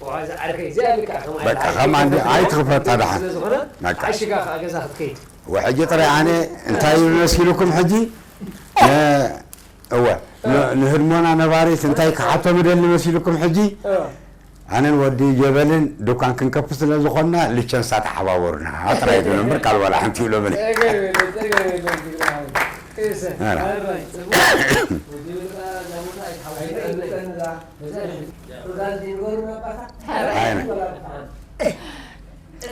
ዋ፣ እዚ ዓርከይ፣ እዚኣ ልክዕ ከም በቃ፣ ዓይነት ከም ኣንዲ ዓርከይ ኣይትኽፈታ ደሓን። ስለ ዝኾነ፣ በቃ። ዓሽጋ ከኣ ገዛ ክትከይድ። ወሕጂ ጥራይ ኣነ እንታይ ይብል መሲልኩም ሕጂ? ነ-፣ እወ፣ ን-፣ ንህድሞና ነባሪት እንታይ ክሓቶም እደሊ መሲልኩም ሕጂ? ኣነን ወዲ ጀበልን ዱካን ክንከፍት ስለ ዝኾንና ልቸንሳ ተሓባበሩና ጥራይ ይብል እምበር ካልእ ዋላ ሓንቲ ይብሎ ብለ። ጸገም የለን፣ ጸገም የለን፣ ጅግና ሓወይ። እሰ፣ ኣረ። ኣራይ፣ ጽቡቕ። ወዲ ብልቃ ዛሙታ ኣይትሓውሰን። በዛ ድሕሪ። ፕሮግራም ዘይንገሩና ኣባታ? ኣይነ።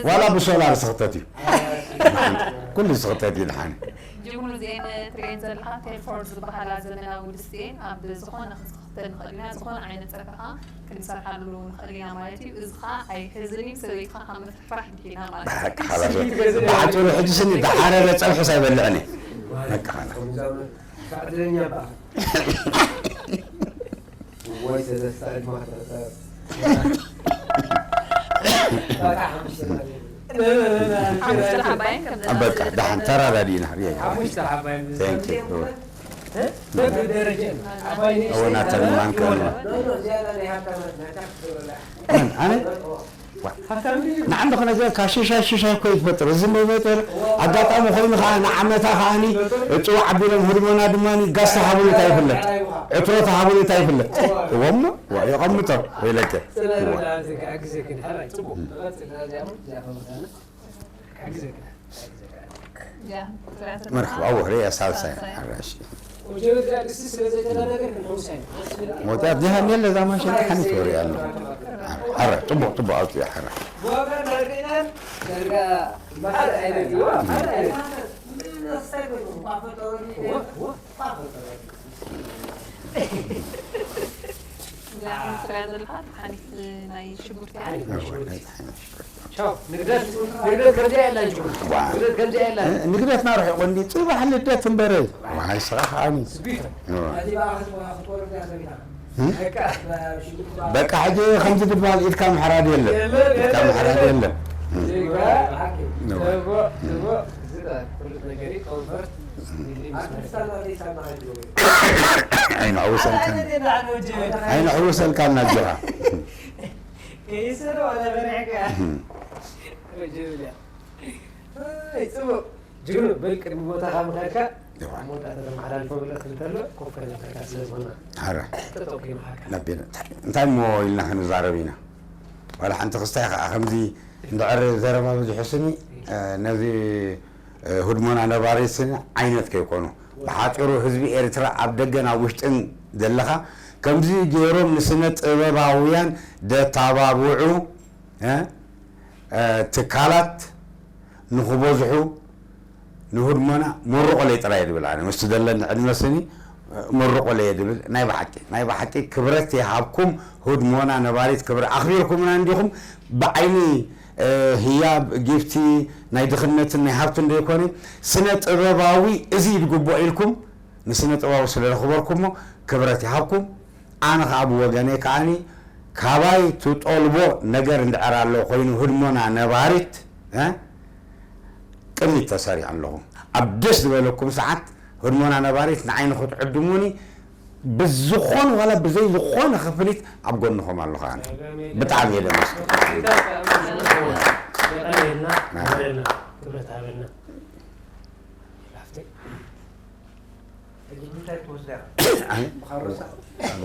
ዋላ ብሶላር ስኽተት እዩ። ኩሉ ስኽተት እዩ ድሓን። ጅግኑ እዚኤን ትርእየን ዘለኻ ቴልፎርድ ዝበሃላ ዘመናዊ ድስቲ እየን። ኣብ ዝኾነ ክንስኽተን ንኽእል ኢና፣ ዝኾነ ዓይነት ጸብሒ ኸኣ ክንሰርሓሉ ንኽእል ኢና ማለት እዩ። እዚ ኸኣ ኣይሕዝን እዩ፣ ሰበይትኻ ካብ ምፍርፋር ድሒና ማለት እዩ። በቃ፣ ሓላስ። ብሓጺሩ ሕጂ ስኒ ዝሓረረ ጸብሕስ ኣይበልዕን እየ። በቃ፣ ሓላስ። ከምዛ ክሳዕ ትለኛ በኣ። ወይ ሰለስተ ዕድማ ተፈጠረ። በቃ ሓሙሽተ ማለት እዩ። ሓሙሽተ ሓባይን ከም ዘና በቃ፣ ደሓን ተራዳዲእና። ሪያ፣ ሓሙሽተ ሓባይን Thank you። በብደረጃ ዓባይ ንእሽተይ እወ፣ ናተን ማን ከ? ኖ፣ ኖ፣ እዚኣ ናይ ሃብታማት፣ ናይ ታክሲ ትብላ። መን? ኣነ? ኦ። ንዓንዲ ኸነገርካ ሽሻይ ሽሻይ እኮ እዩ ትፈጥር። እዚ እንዳይፈጥር ኣጋጣሚ ኮይኑ ኸዓ ንዓመታ ኸዓኒ ጽዋዕ ኣቢሎም ህድሞና ድማ ጋስ ተሃቡሉ እንታይ ይፍለጥ? ዕትሮ ተሃቡሉ እንታይ ይፍለጥ? እዎ እሞ፣ ዋ፣ የቐምጦ ወይለከ። ጽላል እዎ። ወደ ኣንተ ክሕግዘክን፣ ሕራይ፣ ጽቡቕ። ንቐጽል፣ እዚኣ እውን፣ እዚኣ ከመታና። ክሕግዘክን። ያ፣ መርሓባ፣ ወረ፣ እያ ሳልሳይ። ሓራሽ። ወጀበ እዚኣ ድስቲ ስለ ዘይተዳደገ ክንሕውሳ ኢና። ሞታ ዲሃ ሜለ ዛ ማሽን ሓኒት ወረ ኣሎ። ሓራ፣ ጽቡቕ፣ ጽቡቕ ኣውጽእ፣ ሓራ። ብዋጋ ዳርጋ ኢና፣ ዳርጋ መሓል ዓይነት እዩ፣ መሓል ዓይነት። እዚኣ ትሪኣ ዘለኻ ሓኒት ናይ ሽጉርቲ እያ። ቻው፣ ንግደት፣ ንግደት ከምዚኣ የላን ሽጉርቲ። ንግደት ከምዚኣ የላን። ንግደትና ርሒቑ እንዲ ጽባሕ ልደት እምበረ። ዋይ፣ ስኻ ከዓኒ። ስቢት። እዋ። እዚ በኣ ክትወ-፣ ክትወርድ እያ ሰቢታ። እም? በቃ፣ በሽጉጥ በኣ። በቃ፣ ሕጂ ከምዚ ድበሃል ኢድካ ምሕራድ የለን። የለን፣ ኢድካ የለን፣ ምሕራድ የለን። የለን። እም። ዜጋ፣ ሓቂ። እዋ። ተቦ፣ ተቦ፣ ዝጣ፣ ፍሉጥ ነገር እዩ፣ ኮንፈርት። ኣርቲስት ኣላ ዘይሳና ሓጂ ወይ። ዓይኑ ዕውሰልካን። ኣነ ላዕሊ ወጀበ። ዓይኑ ዕውሰልካን ናጆኻ። ከይሰረ ዋላ በሪሕካ። ወጀብልያ። ኣይ፣ ጽቡቕ። ጅግኑ፣ በል ቅድሚ ቦታኻ ምኻድካ፣ እዋ። ኣብ መወዳእታ ዘመሓላልፎ መልእኽቲ እንተሎ፣ ኮፍ ከነብለካ ስለ ዝኾንና። ሓራ። ጠጠው ከይምኻድካ። ነቢና እንታይ እንታይ እሞ ኢልና ክንዛረብ ኢና። ዋላ ሓንቲ ክስታይ ከዓ ከምዚ እንድዕር ዘረባ በዚሑ ስኒ፣ እ፣ ነዚ፣ እ፣ ህድሞና ነባሪ ስኒ ዓይነት ከይኮኑ። ብሓፂሩ ህዝቢ ኤርትራ ኣብ ደገን ኣብ ውሽጥን ዘለኻ ከምዚ ገይሮም ንስነ ጥበባውያን ደታባብዑ፣ እ፣ እ፣ ትካላት ንኽበዝሑ ንህድሞና መርቑለይ ጥራይ እየ ድብል ኣነ። ምስቲ ዘለኒ ዕድመ ስኒ መርቑለይ እየ ድብል። ናይ ብሓቂ፣ ናይ ብሓቂ ክብረት ይሃብኩም ህድሞና ነባሪት ክብሪ። ኣኽቢርኩምና እንዲኹም ብዓይኒ፣ እ፣ ህያብ፣ ጊፍቲ፣ ናይ ድኽነትን ናይ ሃብትን ዘይኮነ ስነ ጥበባዊ እዚ እዩ ዝግብኦ ኢልኩም ንስነ ጥበባዊ ስለ ዘኽበርኩሞ ክብረት ይሃብኩም። ኣነ ኸዓ ብወገነይ ከዓኒ ካባይ ትጠልቦ ነገር እንድሕር ኣሎ ኮይኑ ህድሞና ነባሪት፣ እ፣ ቅድሚት ተሰሪዐ ኣለኹ። ኣብ ደስ ዝበለኩም ሰዓት ህድሞና ነባሪት ንዓይ ንኽትዕድሙኒ ብዝኾነ ዋላ ብዘይ ዝኾነ ክፍሊት ኣብ ጎንኹም ኣለኹ። ኣነ ብጣዕሚ እየ ደመስግን። የቐንየልና፣ የቐንየልና፣ ክብረት ሃበልና። ላፍተይ። ሕጂ እንታይ ትወስዳ ኢኻ? ኣነ ብኻሮሳ?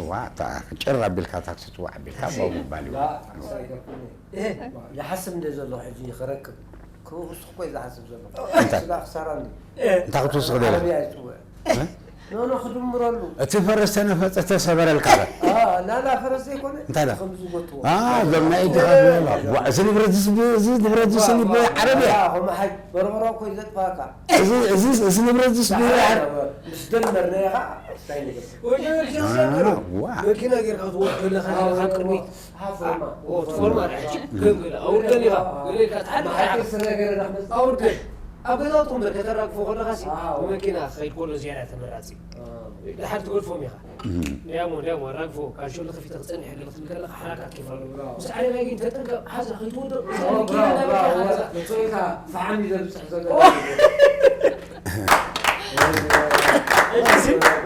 ዋ፣ እታ ጭር ኣቢልካ ታክሲ ጽዋዕ ኣቢልካ ባው ምባል እዩ። ይሓስብ እንደ ዘለኹ ሕጂ ክረክብ ክውስኽ ኮይ ዝሓስብ ዘለኹ እንታይ? ስጋ ክሳራ እንዲ እንታይ ክትውስኽ ደለ? ዓረብያ ይፅውዕ እ? ኖኖ ክድምረሉ እቲ ፈረስ ተነፈፀ ተሰበረልካ። ናና ፈረስ ዘይኮነ እንታይ ዳ? ከም ዝጎትዎ አ፣ እዞም ናይ ኢድኻ ዝበላ። ዋ፣ እዚ ንብረት ዝስ-፣ እዚ ንብረት ዝስኒ ዓረብያ። ከምሓይ በርበሮ ኮይ ዘጥፋካ እዚ፣ እዚ፣ እዚ ንብረት ዝስ-፣ ምስ ደመርና ኢኻ እንታይ ነገር ዋ። መኪና ጌርካ ክትወርድ ከለኻ ካብ ቅድሚት ሃፍማ ፎርማ ሕጂ ከም ገለ ኣውርደን ኢኻ ገለ ኢልካ ትሓድር ኢኻ። ኣውርደን ኣብ ገዛውትኩም በር ከተራግፎ ከለኻ ሲ ብመኪና ክኸይድ ከሎ ዝያዳ ተመራፂ ድሓር ትገድፎም ኢኻ። እንዲያሞ እንዲያሞ ኣራግፎ ካንሸሎ ከፊተ ክፀንሕ ገለ ክትብል ከለኻ ሓራካት ኪፋሉ ምስ ዓረብያ ግን ተጠንቀቕ ሓዛ ከይትወድቕ ፈሓሚ ዘብፅሕ ዘሎ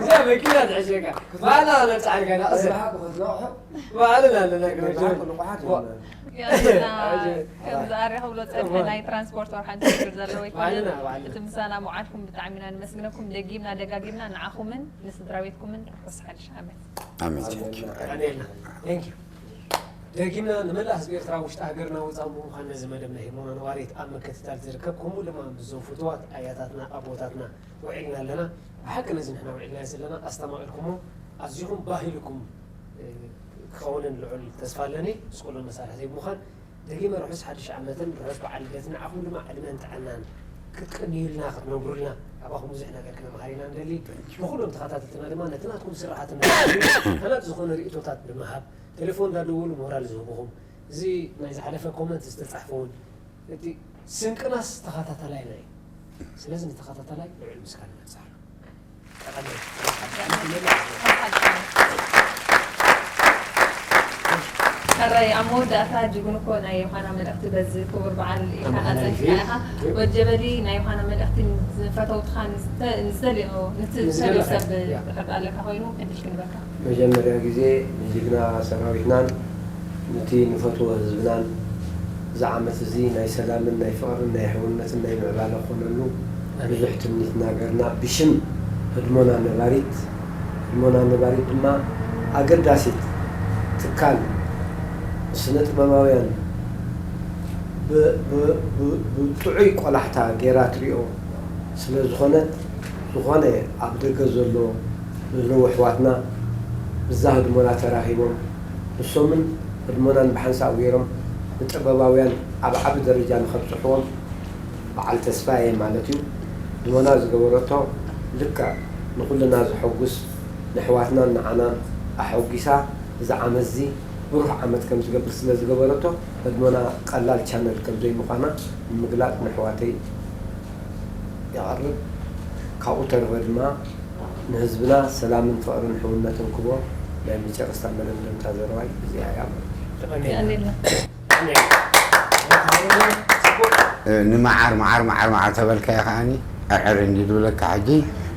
እዛ መኪና ትሕሸካ ባላ ነብፃ ዓርጋና እዘ ባዕልና ኣለና ከምዚ ኣርያ ክብሎ ፀንሐ ናይ ትራንስፖርት ወር ሓንቲ ችግር ዘለዎ ኣይኮነን። እቲ ምሳና ምውዓልኩም ብጣዕሚ ኢና ንመስግነኩም። ደጊምና ደጋጊምና ንዓኹምን ንስድራ ቤትኩምን ርሑስ ሓድሽ ዓመት። ኣሜን። Thank you። ደጊምና ንመላእ ህዝቢ ኤርትራ ውሽጢ ሃገርና ወፃእ ብምዃን ነዚ መደብ ናይ ህሞና ነዋሪት ኣብ ምክትታል ዝርከብ ከምኡ ድማ ምስዞም ፍቱዋት ኣያታትና ኣቦታትና ውዒልና ኣለና። ብሓቂ ነዚ ንሕና ውዒልና ዘለና ኣስተማቒርኩሞ ኣዚኹም ባህልኩም ክኸውንን ልዑል ተስፋ ኣለኒ። ስቁሎ መሳርሕተይ ብምዃን ደጊመ ርሑስ ሓድሽ ዓመትን ርሑስ በዓል ልደትን ንዓኹም ድማ ዕድመን ጥዕናን ክትቅንዩልና ክትነብሩልና ካባኹም ብዙሕ ነገር ክነምሃር ኢና ንደሊ። ንኹሎም ተኸታተልትና ድማ ነቲ ናትኩም ስራሓት ሃናፂ ዝኾነ ርእቶታት ብምሃብ ቴሌፎን እንዳደወሉ ሞራል ዝህብኹም እዚ ናይ ዝሓለፈ ኮመንት ዝተፃሕፈ እውን እቲ ስንቅናስ ተኸታተላይና እዩ። ስለዚ ንተኸታተላይ ልዑል ምስጋና ነብፅሓሉ። ሕራይ ኣብ መወዳእታ ጅግን እኮ ናይ ዮሃና መልእኽቲ በዚ ክቡር በዓል ኢልካ ኣፀንፊካ ኢኻ። ወጀበሊ ናይ ዮሃና መልእኽቲ ንፈተውትኻ ንዝተ- ንዝተልኦ ንትሰልዮ ሰብ ትሕብ ኣለካ ኮይኑ ዕድል ክንበካ። መጀመርያ ግዜ ንጅግና ሰራዊትናን ነቲ ንፈትዎ ህዝብናን እዚ ዓመት እዚ ናይ ሰላምን ናይ ፍቕርን ናይ ሕውነትን ናይ ምዕባለ ክኾነሉ ብዙሕ ትምኒት እናገርና ብሽም ህድሞና ነባሪት ህድሞና ነባሪት ድማ ኣገዳሲት ትካል ስነ ጥበባውያን ብጥዑይ ቆላሕታ ገይራ ትሪኦ ስለ ዝኾነት ዝኾነ ኣብ ደገ ዘሎ ዘለዉ ኣሕዋትና ብዛ ህድሞና ተራኺቦም ንሶምን ህድሞናን ብሓንሳብ ገይሮም ንጥበባውያን ኣብ ዓቢ ደረጃ ንኸብጽሕዎም በዓል ተስፋ እየ ማለት እዩ። ህድሞና ዝገበረቶ ልክዕ ንኹልና ዘሐጉስ ንኣሕዋትናን ንዓናን ኣሐጒሳ እዚ ዓመት እዚ ብሩህ ዓመት ከም ዝገብር ስለ ዝገበረቶ ህድሞና ቀላል ቻነል ከም ዘይምዃና ንምግላጽ ንኣሕዋተይ የቐርብ። ካብኡ ተረፈ ድማ ንህዝብና ሰላምን ፍቕርን ሕውነትን ክቦ ናይ መጨረስታ መደምደምታ ዘረባይ እዚኣ እያ ማለት እዩ። የቐንየልና። ንመዓር መዓር መዓር መዓር ተበልካዮ ከዓኒ ዕርዕር እንዲ ዝብለካ ሕጂ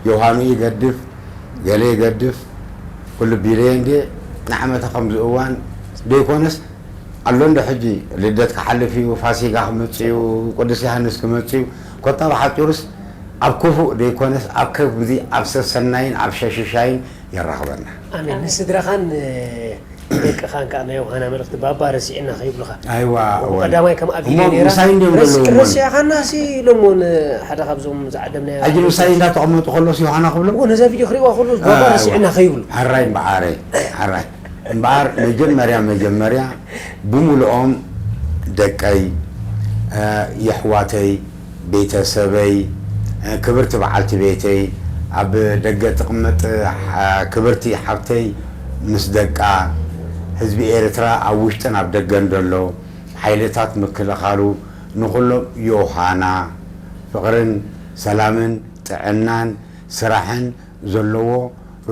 ዮሃኑ ይገድፍ ገለ ይገድፍ ኩሉ ቢለየ እንዲ ንዓመታ ከምዚ እዋን ደይኮነስ ኣሎ እንዶ ሕጂ ልደት ክሓልፍ እዩ ፋሲጋ ክመጽእ እዩ ቅዱስ ዮሃንስ ክመጽእ እዩ ኮታ ብሓጺሩስ ኣብ ክፉእ ደይኮነስ ኣብ ከምዚ ኣብ ሰሰናይን ኣብ ሸሽሻይን የራኽበና። ኣሜን። ንስድራኻን ደቅኻን ከዓ ናይ ዮሃና መልእኽቲ ባባ ረሲዕና ከይብሉኻ። ኣይዋ እወ። ቀዳማይ ከም ኣብ እሞ ኢድዮ ነይራ። ምሳይ እንዲዮም ዘለዉ እሞ። ረሲዕኻና ሲ ኢሎሞ ንሓደ ካብዞም ዝዓደምናዮ። ሕጂ ምሳይ እንዳተቐመጡ ከሎስ ዮሃና ክብሎም? እሞ ነዛ ቪድዮ ክሪእዋ ከሎስ ባባ ኣይዋ። ረሲዕና ከይብሉ። ሕራይ እምበኣረይ፣ ሕራይ። እምበኣር መጀመርያ መጀመርያ ብምልኦም ደቀይ፣ የሕዋተይ፣ ቤተሰበይ፣ ክብርቲ በዓልቲ ቤተይ፣ ኣብ ደገ ትቕመጥ ክብርቲ ሓብተይ ምስ ደቃ፣ ህዝቢ ኤርትራ ኣብ ውሽጥን ኣብ ደገን ዘሎ ሓይልታት ምክልኻሉ ንኹሎም ዮሃና ፍቕርን ሰላምን ጥዕናን ስራሕን ዘለዎ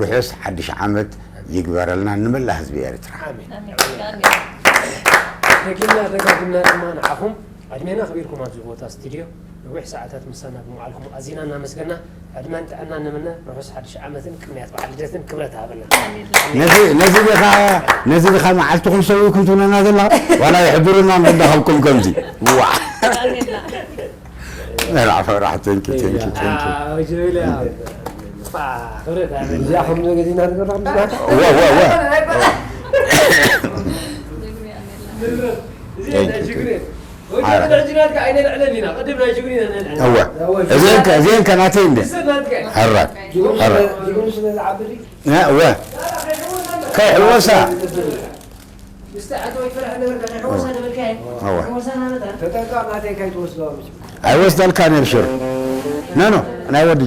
ርሑስ ሓድሽ ዓመት ይግበረልና ንመላእ ህዝቢ ኤርትራ። ኣሜን። ደጊምና ደጋጊምና ድማ ንዓኹም ዕድሜና ኣኽቢርኩም ኣብዚ ቦታ ስቱድዮ ነዊሕ ሰዓታት ምሳና ብምውዓልኩም ኣዚና እናመስገና፣ ዕድመን ጥዕናን ንምነ፣ ርሑስ ሓድሽ ዓመትን ቅንያት በዓል ልደትን ክብረት ሃበልና። ነዚ ነዚ ዲኻ ነዚ ዲኻ መዓልትኹም ሰዊእኩም ትብለና ዘለኻ? ዋላ ይሕብሩና ንክዳኸብኩም ከምዚ። ዋ። ፈራሕ ፈራሕ፣ ቴንኪ ቴንኪ ቴንኪ። ኣዎ፣ ጀሚለ፣ ኣዎ። ፋ፣ ክብረት ሃበልና። እዚኣ ከም ዘገዲና ንገራ ምስናታ ዋ ዋ ዋ። እዚ Thank ናይ you. ጅግሬ። ኣረ። ወዲ ሕጂ ናትካ ኣይነልዕለን ኢና። ቅድም ናይ ጅግሬ ኢና ነልዕል። እወ። እዚአን ከ እዚአን ከ ናተይ እንደ። እሰ ናትካ። ሕራይ። ሕራይ። ዲጉኑ ስለ ዝዓብድ እወ። ከይሕወሳ። ምስቲ ኣቶ ይፈርሕ ነበርካ፣ ከይሕወሳ ነበርካ። እወ። ሕወሳ ናበታ። ተጠንቀቕ ናተይ ከይትወስዶ ምሽ ኣይወስደልካን እየ ብሽር። ኖ ኖ። ናይ ወዲ